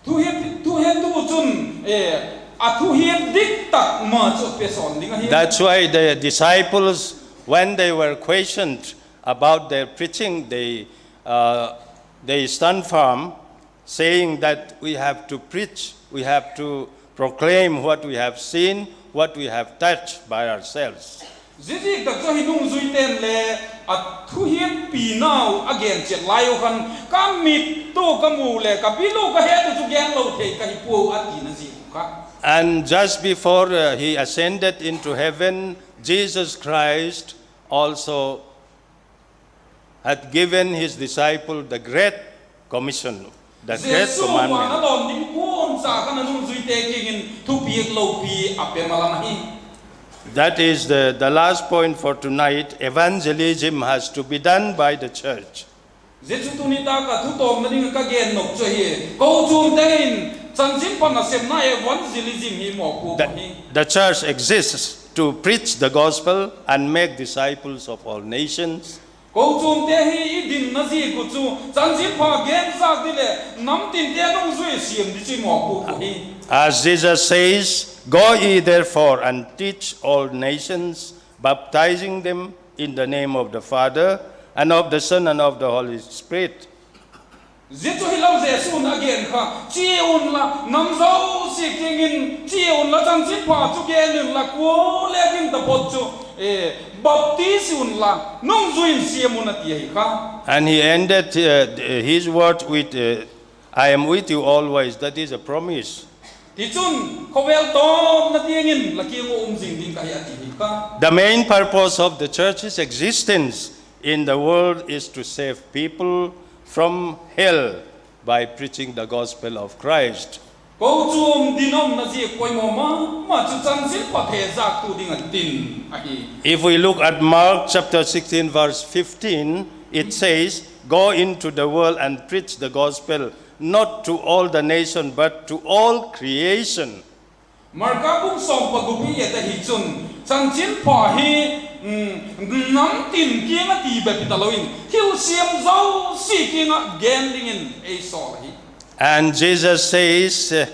Thuhiat, thuhiattu chun, eh, a thuhiat dik tak ma chu a pe sawn ding ahi. That's why the disciples, when they were questioned about their preaching, they, uh, they stand firm, saying that we have to preach, we have to proclaim what we have seen, what we have touched by ourselves. Ziaziak tak chu hi nungzuite'n le a thuhiatpinau a gen chiat lai u khan, ka mit tu ka mu leh ka bil u ka het u chu gen lo thei ka hi puau a tina ziak u kha. And just before, uh, he ascended into heaven, Jesus Christ also had given his disciple the great commission, the great commandment. Jesu van a lawn ding kuan cha khan a nungzuite kiang in thupiak lopi a pe malam ahi. That is the, the last point for tonight. Evangelism has to be done by the church. Zia chu tuni tak a thutawpna ding ah ka gen nop chu ahi. Kochuamte in chanchinpha nasepna evangelism hi mawpuak ahi. The church exists to preach the gospel and make disciples of all nations. Kochuamte hi i dinna ziak uh chu chanchinpha gen zak di leh namtinte nungzui siam di chu i mawpuak uh hi. As Jesus says, Go ye therefore and teach all nations, baptizing them in the name of the Father, and of the Son, and of the Holy Spirit. Zia chu hilo Jesu'n a gen kha, chia unla, nam zosia kiang in chia unla, chanchinpha chu gen unla, kuale gin taphot chu baptize unla, nungzui in siam un a ti ahi kha. And he ended, uh, his word with, uh, I am with you always, that is a promise. Tichun khawvel tawpna tiang in la kiang ua um zing ding ka hi a ti hi kha. The main purpose of the church's existence in the world is to save people from hell by preaching the gospel of Christ. Kochuam dinna ziak poimaw ma ma chu chanchinpha thezaktu ding a tin ahi. If we look at Mark chapter sixteen verse fifteen, it says, Go into the world and preach the gospel, not to all the nation, but to all creation. Marka bung sawm pagup i et ahi chun, chanchinpha hi namtin kiang a ti bep hi talo in, thilsiam zosia kiang ah gen dingin ei sawl ahi. And Jesus says,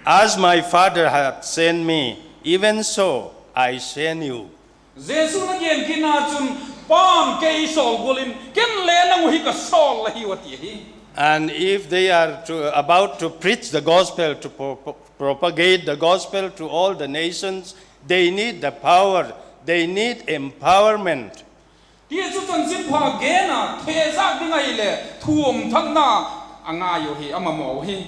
As my Father hath sent me, even so I send you. Jesu'n a gen kitna chun, Pa'n kei sawl gual in ken le nang uh hi ka sawl la hiu a ti ahi. And if they are to, about to preach the gospel, to pro-, propagate the gospel to all the nations, they need the power, they need empowerment. Tichun chanchinpha gen a thezâk ding ahileh thuum thakna a ngai uh hi, a mamaw uh hi.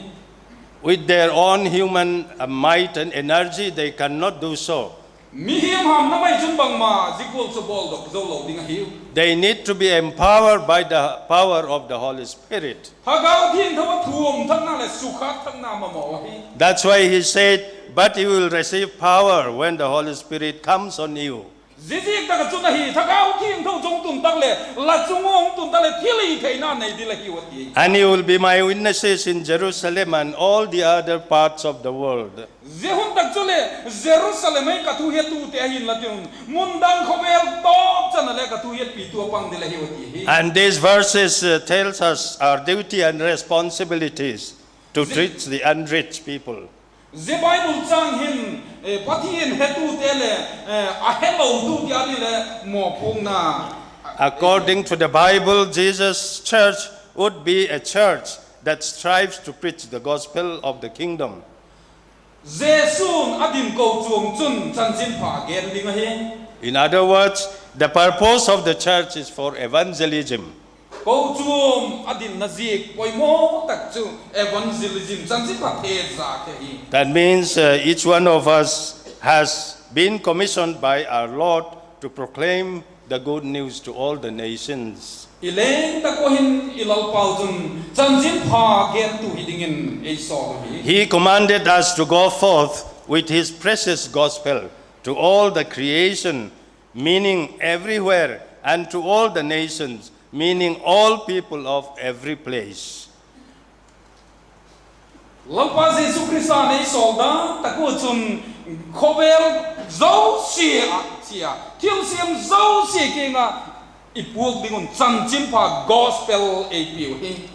With their own human, uh, might and energy, they cannot do so. Mihing hamna mai chun bangma zia gual chu bawldok zo lo ding ahiu. They need to be empowered by the power of the Holy Spirit. Thagau Thiangtho a thuum thakna leh sukhâk thakna mamaw ahi. That's why he said, "But you will receive power when the Holy Spirit comes on you." Ziaziak tak ah chun ahi, Thagau Thiangtho chu hung tun tak leh, la chung ua hung tun tak leh thilhitheina nei ding la hiu a ti. And you will be my witnesses in Jerusalem and all the other parts of the world. Zia hun tak chuleh Jerusalem ah ka thuhetute ahi'n la tin, mun dang khawvel tawp chan ah le ka thuhetpitu a pang ding la hiu a ti hi. And these verses, uh, tells us our duty and responsibilities to teach the unreached people. Zia Bible châng hin, eh, Pathian hetute leh, eh, a helotute â ding le mawpuakna. According to the Bible, Jesus' church would be a church that strives to preach the gospel of the kingdom. Jesu'n a din kochuam chun chanchinpha gen ding ahi. In other words, the purpose of the church is for evangelism. Kochuam a dinna ziak poimaw tak chu evangelism, chanchinpha thezâk ahi. That means, uh, each one of us has been commissioned by our Lord to proclaim the good news to all the nations. I leng tak ua hin i Lalpau chun chanchinpha gentu hi dingin ei sawl ahi. He commanded us to go forth with his precious gospel to all the creation, meaning everywhere, and to all the nations, meaning all people of every place. Lalpa Jesu Khrista'n ei sawl dan tak ua chun khawvel zosia ah chia, thilsiam zosia kiang ah i puak ding un chanchinpha gospel ei piu hi.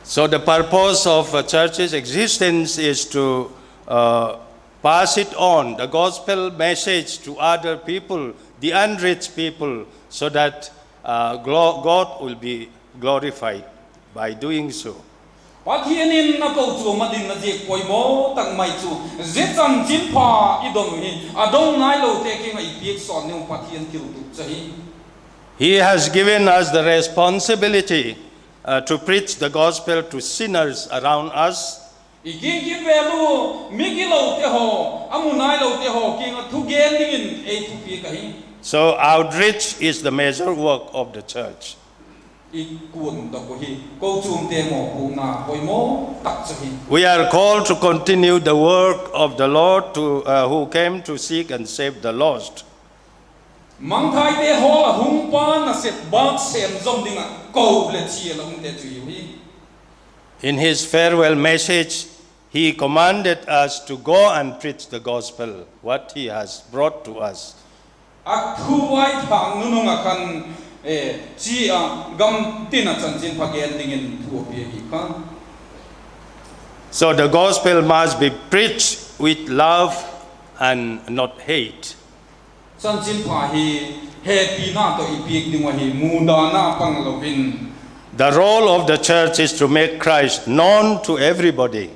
So the purpose of a church's existence is to, uh, pass it on, the gospel message to other people, the unreached people, so that, uh, glo-, God will be glorified by doing so. Pathian in a kochuam a dinna ziak poimaw tak mai chu zia chanchinpha i don uh hi, a dong nailote kiang ah i piak sawn ding uh Pathian thiltup chu ahi. He has given us the responsibility, uh, to preach the gospel to sinners around us. I ging kit vêl u, migilote haw, a mu nailote haw kiang ah thugen dingin ei thupiak ahi. So outreach is the major work of the church. I kuandok uh hi kochuamte mawpuakna poimaw tak chu ahi. We are called to continue the work of the Lord to, uh, who came to seek and save the lost. Mangthaite hawl ah hung pa nasep bâk sêm zom ding ah ko leh chial a umte chu hiu hi. In his farewell message, he commanded us to go and preach the gospel, what he has brought to us. A thu vaithâk nunung ah khan, eh, chia gam tin ah chanchinpha gen dingin thu a pia hi kha. So the gospel must be preached with love and not hate. Chanchinpha hi hepina tawh i piak ding uh ahi, mudana pang lo in. The role of the church is to make Christ known to everybody.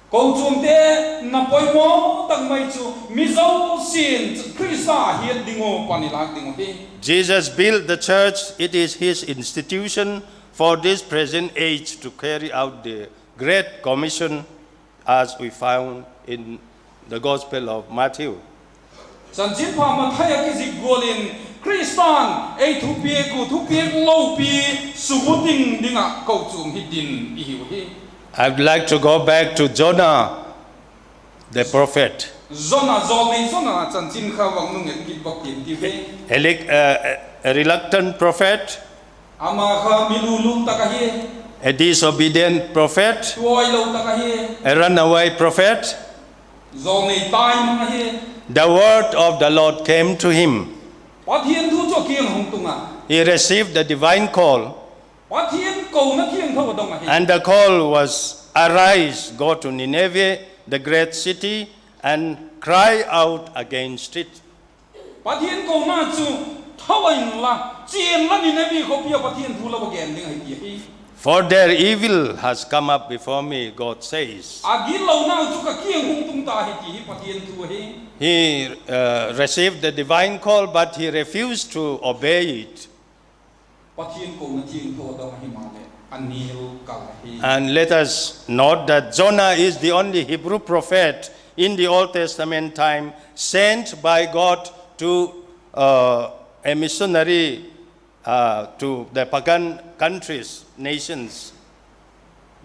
Kochuamte na poimaw tak mai chu mi zosia'n Khrista hiat ding uh pan i lâk ding uh hi. Jesus built the church. It is his institution for this present age to carry out the Great Commission as we found in the Gospel of Matthew. Chanchinpha Mathai a kizik gual in Khrista'n ei thupiak uh thupiak lopi subukim ding ah kochuam hi din i hiu hi. I would like to go back to Jonah the prophet. Jonah, jawlnei Jonah chanchin kha vang nung et kit bak in ti ve. A, a reluctant prophet. Ama kha mi lulul tak ahi. A disobedient prophet. Tuailo tak ahi. A runaway prophet. Jawlnei tai mang ahi. The word of the Lord came to him. Pathian thu chu a kiang hung tung a. He received the divine call. Pathian kona thiangtho a dong ahi. And the call was, Arise, go to Nineveh, the great city, and cry out against it. Pathian kona chu, Tho inla, chia inla Nineveh khawpi ah Pathian thu la va gen ding ahi, ti ahi. For their evil has come up before me, God says. A gitlonau chu ka kiang hung tung ta hi ti hi Pathian thu ahi. He, uh, received the divine call, but he refused to obey it. Pathian kouna thiangtho dong ahi maleh a nil kal ahi. And let us note that Jonah is the only Hebrew prophet in the Old Testament time sent by God to, uh, a missionary, uh, to the pagan countries, nations.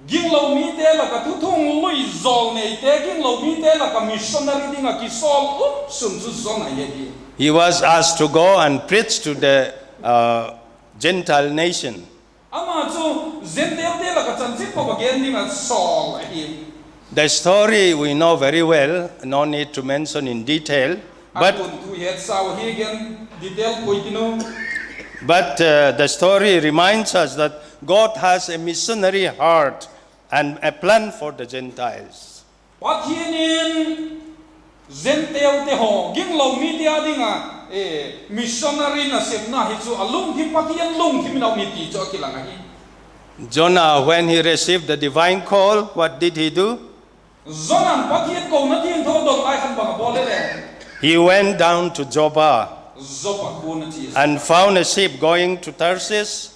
Ginglo mite lak ah, thuthung lui zawlneite, ginglo mite lak ah missionary ding ah kisawl um sun chu Jonah ahi. He was asked to go and preach to the, uh, Gentile nation. Ama chu Gentilte lak ah chanchinpha va gen ding ah sawl ahi. The story we know very well, no need to mention in detail, but, a tun thu hetsau hi gen detail pui tin u. But, uh, the story reminds us that God has a missionary heart and a plan for the Gentiles. Pathian in Gentilte haw, ginglo mite â ding ah, missionary nasepna hi chu a lungthim, Pathian lungthim in a um hi ti chu a kilang ahi. Jonah, when he received the divine call, what did he do? Jona'n Pathian kouna thiangtho don lai khan bang a bawl e le? He went down to Joppa, Joppa khuan a chia, and found a ship going to Tarshish.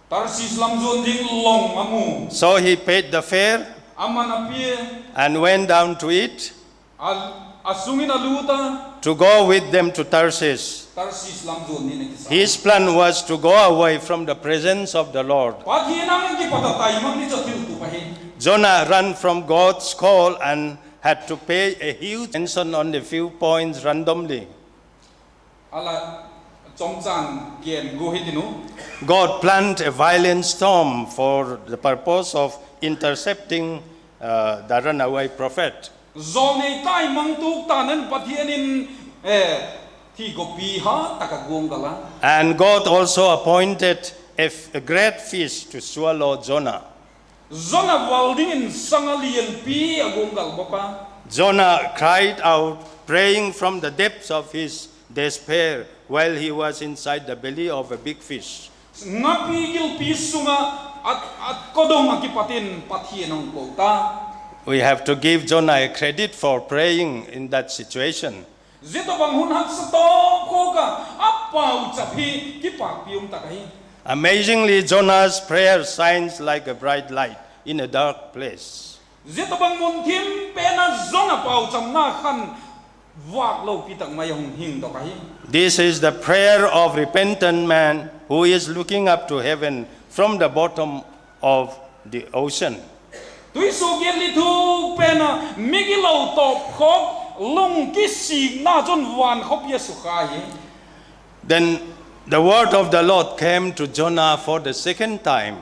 Tarshish lam zuan ding long a mu. So he paid the fare, aman a pia, and went down to it, a sung in a lût a, to go with them to Tarshish. Tarshish lam zuan dingin a kisa. His plan was to go away from the presence of the Lord. Pathian âng ah kipat a taimang ni chu a thiltup ahi. Jonah ran from God's call and had to pay a huge attention on a few points randomly. A la chomchang gen gu hi tin u. God planned a violent storm for the purpose of intercepting, uh, the runaway prophet. Zawlnei taimang tuk tan in Pathian in, eh, thikopi hat tak a guanggal a. And God also appointed a f-, a great fish to swallow Jonah. Jonah val dingin sang a lianpi a guanggal bawk a. Jonah cried out, praying from the depths of his despair while he was inside the belly of a big fish. Ngapi gilpi sung ah a, a kodong ah kipat in Pathian a hung ko ta. We have to give Jonah a credit for praying in that situation. Zia tawhbang hun haksa tawk khawk ah a pauchap hi kipâkpi um tak ahi. Amazingly, Jonah's prayer shines like a bright light in a dark place. Zia tawhbang mun thim pen ah Jonah pauchapna khan vâk lopi tak mai a hung hingdok ahi. This is the prayer of repentant man who is looking up to heaven from the bottom of the ocean. Tuisuagiat li thuk pen ah migilo tawp khawk lungkisikna chun van khawpi a sukha hi. Then the word of the Lord came to Jonah for the second time.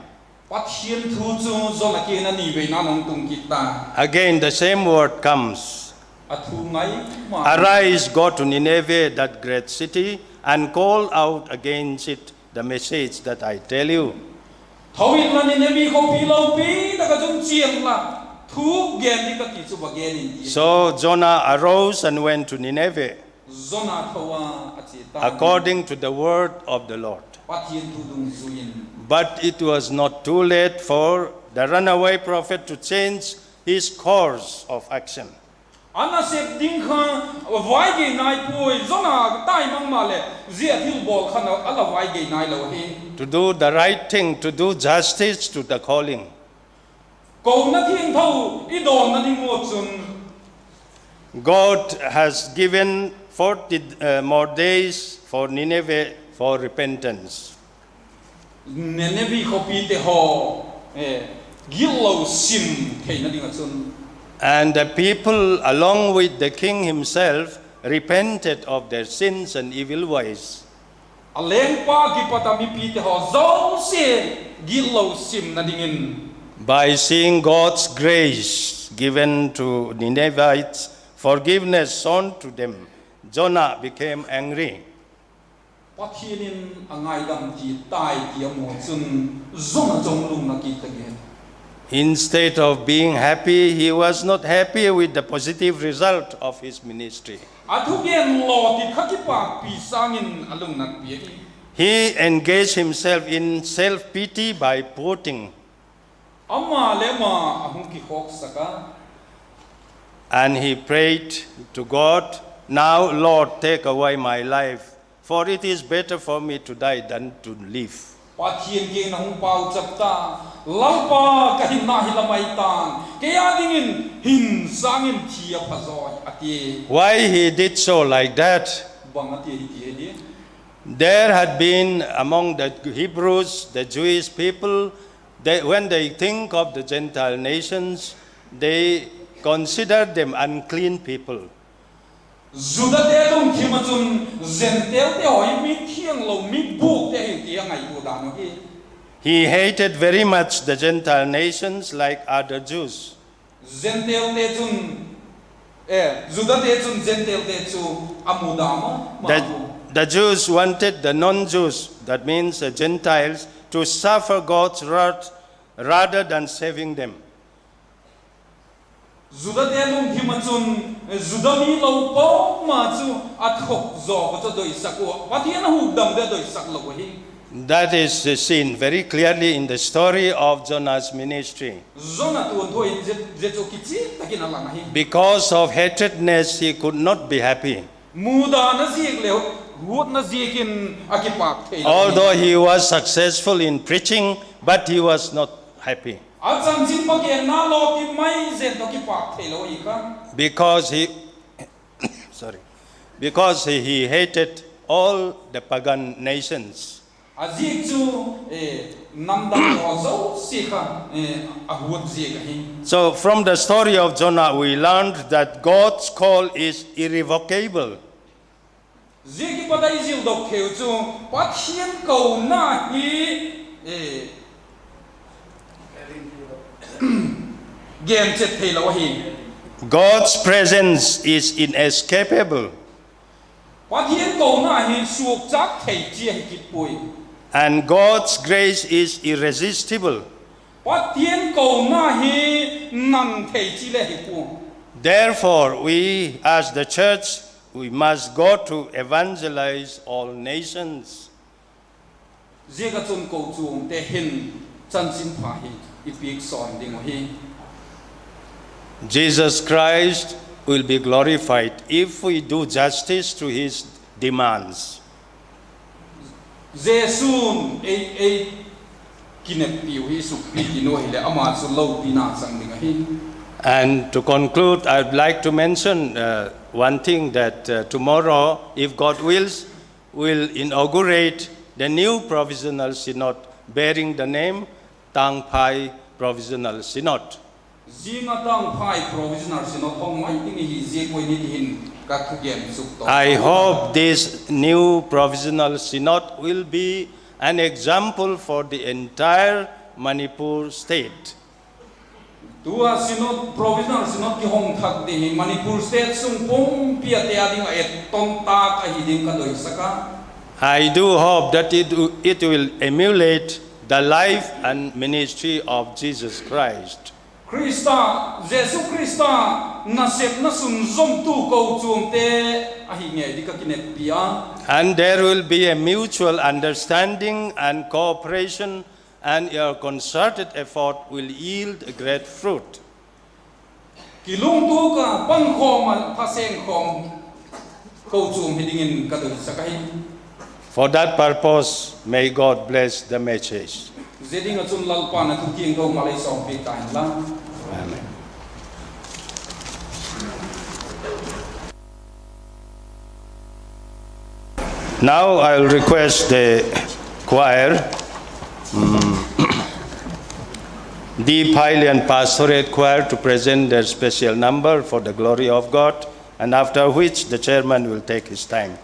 Pathian thu chu Jonah kiang in a ni veina hung tung kit ta. Again, the same word comes. A thu ngai ma. Arise, go to Nineveh, that great city, and call out against it the message that I tell you. Tho inla, Nineveh khawpi lopi tak ah chun chia inla, thu gen ding ka ti chu va gen in, ti. So Jonah arose and went to Nineveh, Jonah tho a a chia ta, according to the word of the Lord. Pathian thu dungzui in. But it was not too late for the runaway prophet to change his course of action. A nasep ding kha vai gei nai puai, Jonah tai mang maleh zia thilbawl khan a la vai gei nailo hi. To do the right thing, to do justice to the calling. Kona thiangtho i dawnna ding ua chun, God has given forty, uh, more days for Nineveh for repentance. Nineveh khawpite haw, eh, gitlo sim theina ding ah chun. And the people, along with the king himself, repented of their sins and evil ways. A lengpa kipat a mipite haw zosia gitlo simna dingin. By seeing God's grace given to Ninevites, forgiveness shown to them, Jonah became angry. Pathian in a ngaidam ti tai ti a mu chun Jonah chu lungnat kit ta gen. Instead of being happy, he was not happy with the positive result of his ministry. A thugen lawtit kha kipakpi sâng in a lungnat piak hi. He engaged himself in self-pity by putting Ama le ama a hung kikhawksak a. And he prayed to God, Now, Lord, take away my life, for it is better for me to die than to live. Pathian kiang in a hung pauchap ta, Lalpa, ka hinna hi la mai ta'n, kei â dingin hin sâng in thi a pha zawi, a ti. Why he did so like that? Bang a ti hi ti hi. There had been among the Hebrews, the Jewish people, they, when they think of the Gentile nations, they consider them unclean people. Judate lungthim ah chun Gentilete haw hi mi thianglo, mi bûkte ahi ti a ngaitua dan uh hi. He hated very much the Gentile nations like other Jews. Gentilete chun, eh, Judate chun Gentilete chu a muda ma ma. The, the Jews wanted the non-Jews, that means the Gentiles, to suffer God's wrath rather than saving them. Judate lungthim ah chun, eh, Juda mi lo po ma chu a thuak zaw kha chu a doisak ua, Pathian a hukdam ding a doisak lo ahi. That is seen very clearly in the story of Jonah's ministry. Jonah tuanthu in zia, zia chu kichian tak in a lang ahi. Because of hatedness, he could not be happy. Mudana ziak leh huatna ziakin a kipâk thei lo. Although he was successful in preaching, but he was not happy. A chanchinpha genna lawpi mai zen tawh kipâk theilo ahi kha. Because he, sorry, because he, he hated all the pagan nations. A ziak chu, eh, namdang haw zosia kha, eh, a huat ziak ahi. So from the story of Jonah, we learned that God's call is irrevocable. Zia kipat a i zildok theiu chu Pathian kona hi, eh, gen chet theilo ahi. God's presence is inescapable. Pathian kona hi suakchâk thei chi ahi kit puai. And God's grace is irresistible. Pathian kona hi nang thei chi le hi pua. Therefore, we as the church, we must go to evangelize all nations. Ziak ah chun kochuamte hin chanchinpha hi i piak sawn ding uh hi. Jesus Christ will be glorified if we do justice to his demands. Jesu'n ei, ei kineppiu hi sukpi kin u hileh ama chu lopina chang ding ahi. And to conclude, I would like to mention, uh, one thing that, uh, tomorrow, if God wills, we'll inaugurate the new provisional synod bearing the name Tangphai Provisional Synod. Zing a Tangphai Provisional Synod hong mai ding ahi ziak ua ni ti hin ka thugen suk to. I hope this new provisional synod will be an example for the entire Manipur state. Tu a synod, provisional synod kihong thak ding hi Manipur state sung pumpi a te â ding ah etton tâk ahi ding ka doisak a. I do hope that it, it will emulate the life and ministry of Jesus Christ. Khrista, Jesu Khrista nasepna sunzawmtu kochuamte ahi ngei ding ka kineppi a. And there will be a mutual understanding and cooperation, and your concerted effort will yield a great fruit. Kilungtuak a, pankhawm a, thasengkhawm kochuam hi dingin ka doisak ahi. For that purpose, may God bless the message. Zia ding ah chun Lalpa'n a thu thiangtho malei sawmpiak ta hen la. Amen. Now I will request the choir, mm, Deep Highland Pastorate Choir to present their special number for the glory of God, and after which the chairman will take his time.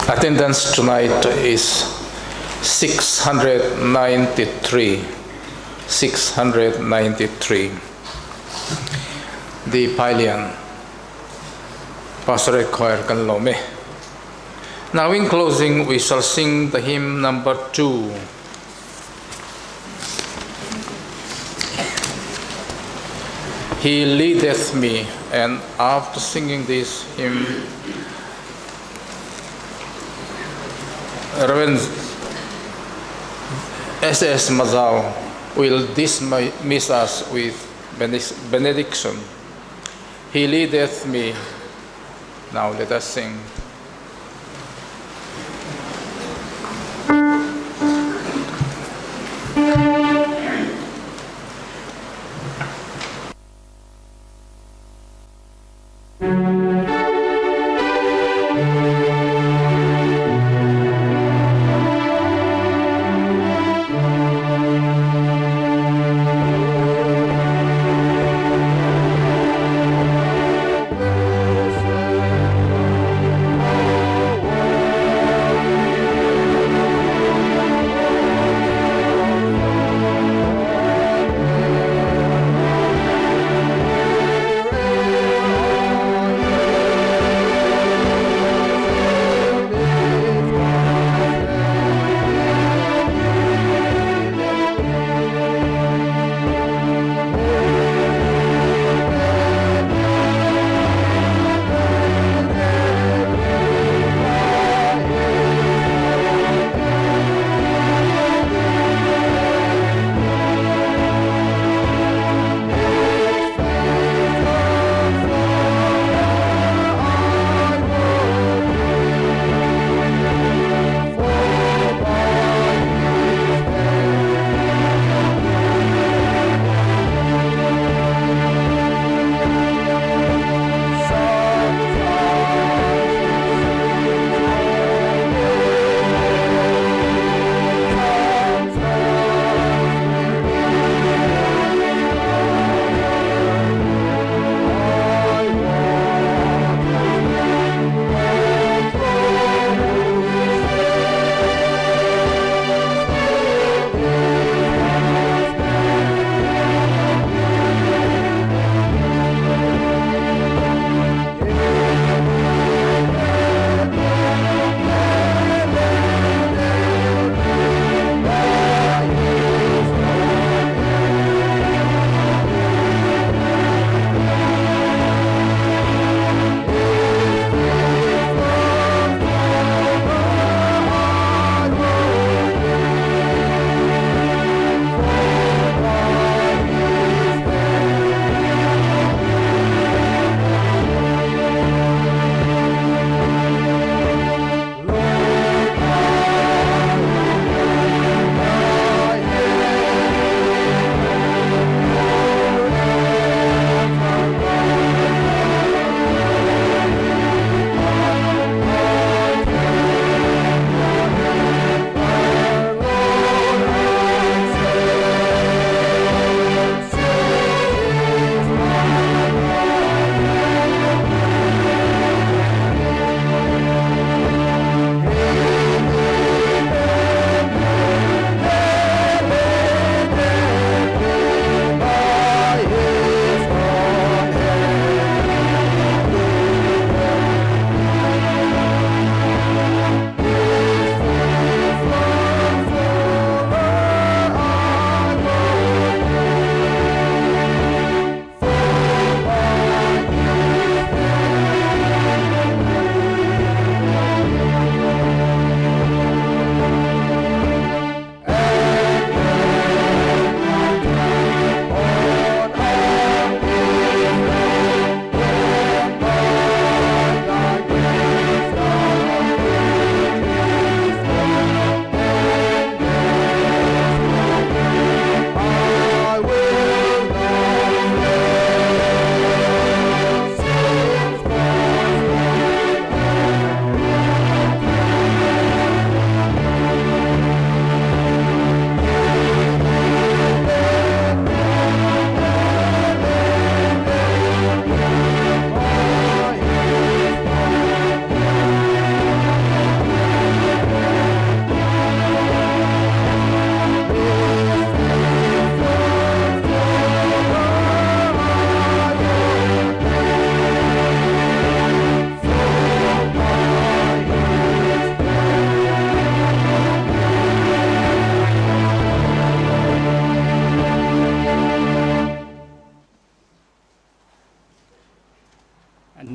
Attendance tonight is six hundred ninety-three. Six hundred ninety-three. The Pailian Pastorate Choir kan lawm e. Now, in closing, we shall sing the hymn number two. He Leadeth Me, and after singing this hymn, Reverend S S Mazau will dismiss us with benedic-, benediction. He Leadeth Me. Now let us sing.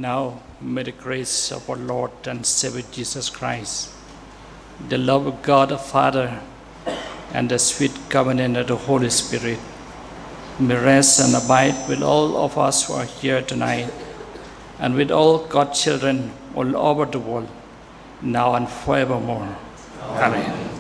Now, may the grace of our Lord and Savior Jesus Christ, the love of God the Father, and the sweet covenant of the Holy Spirit may rest and abide with all of us who are here tonight, and with all God's children all over the world, now and forevermore. Amen.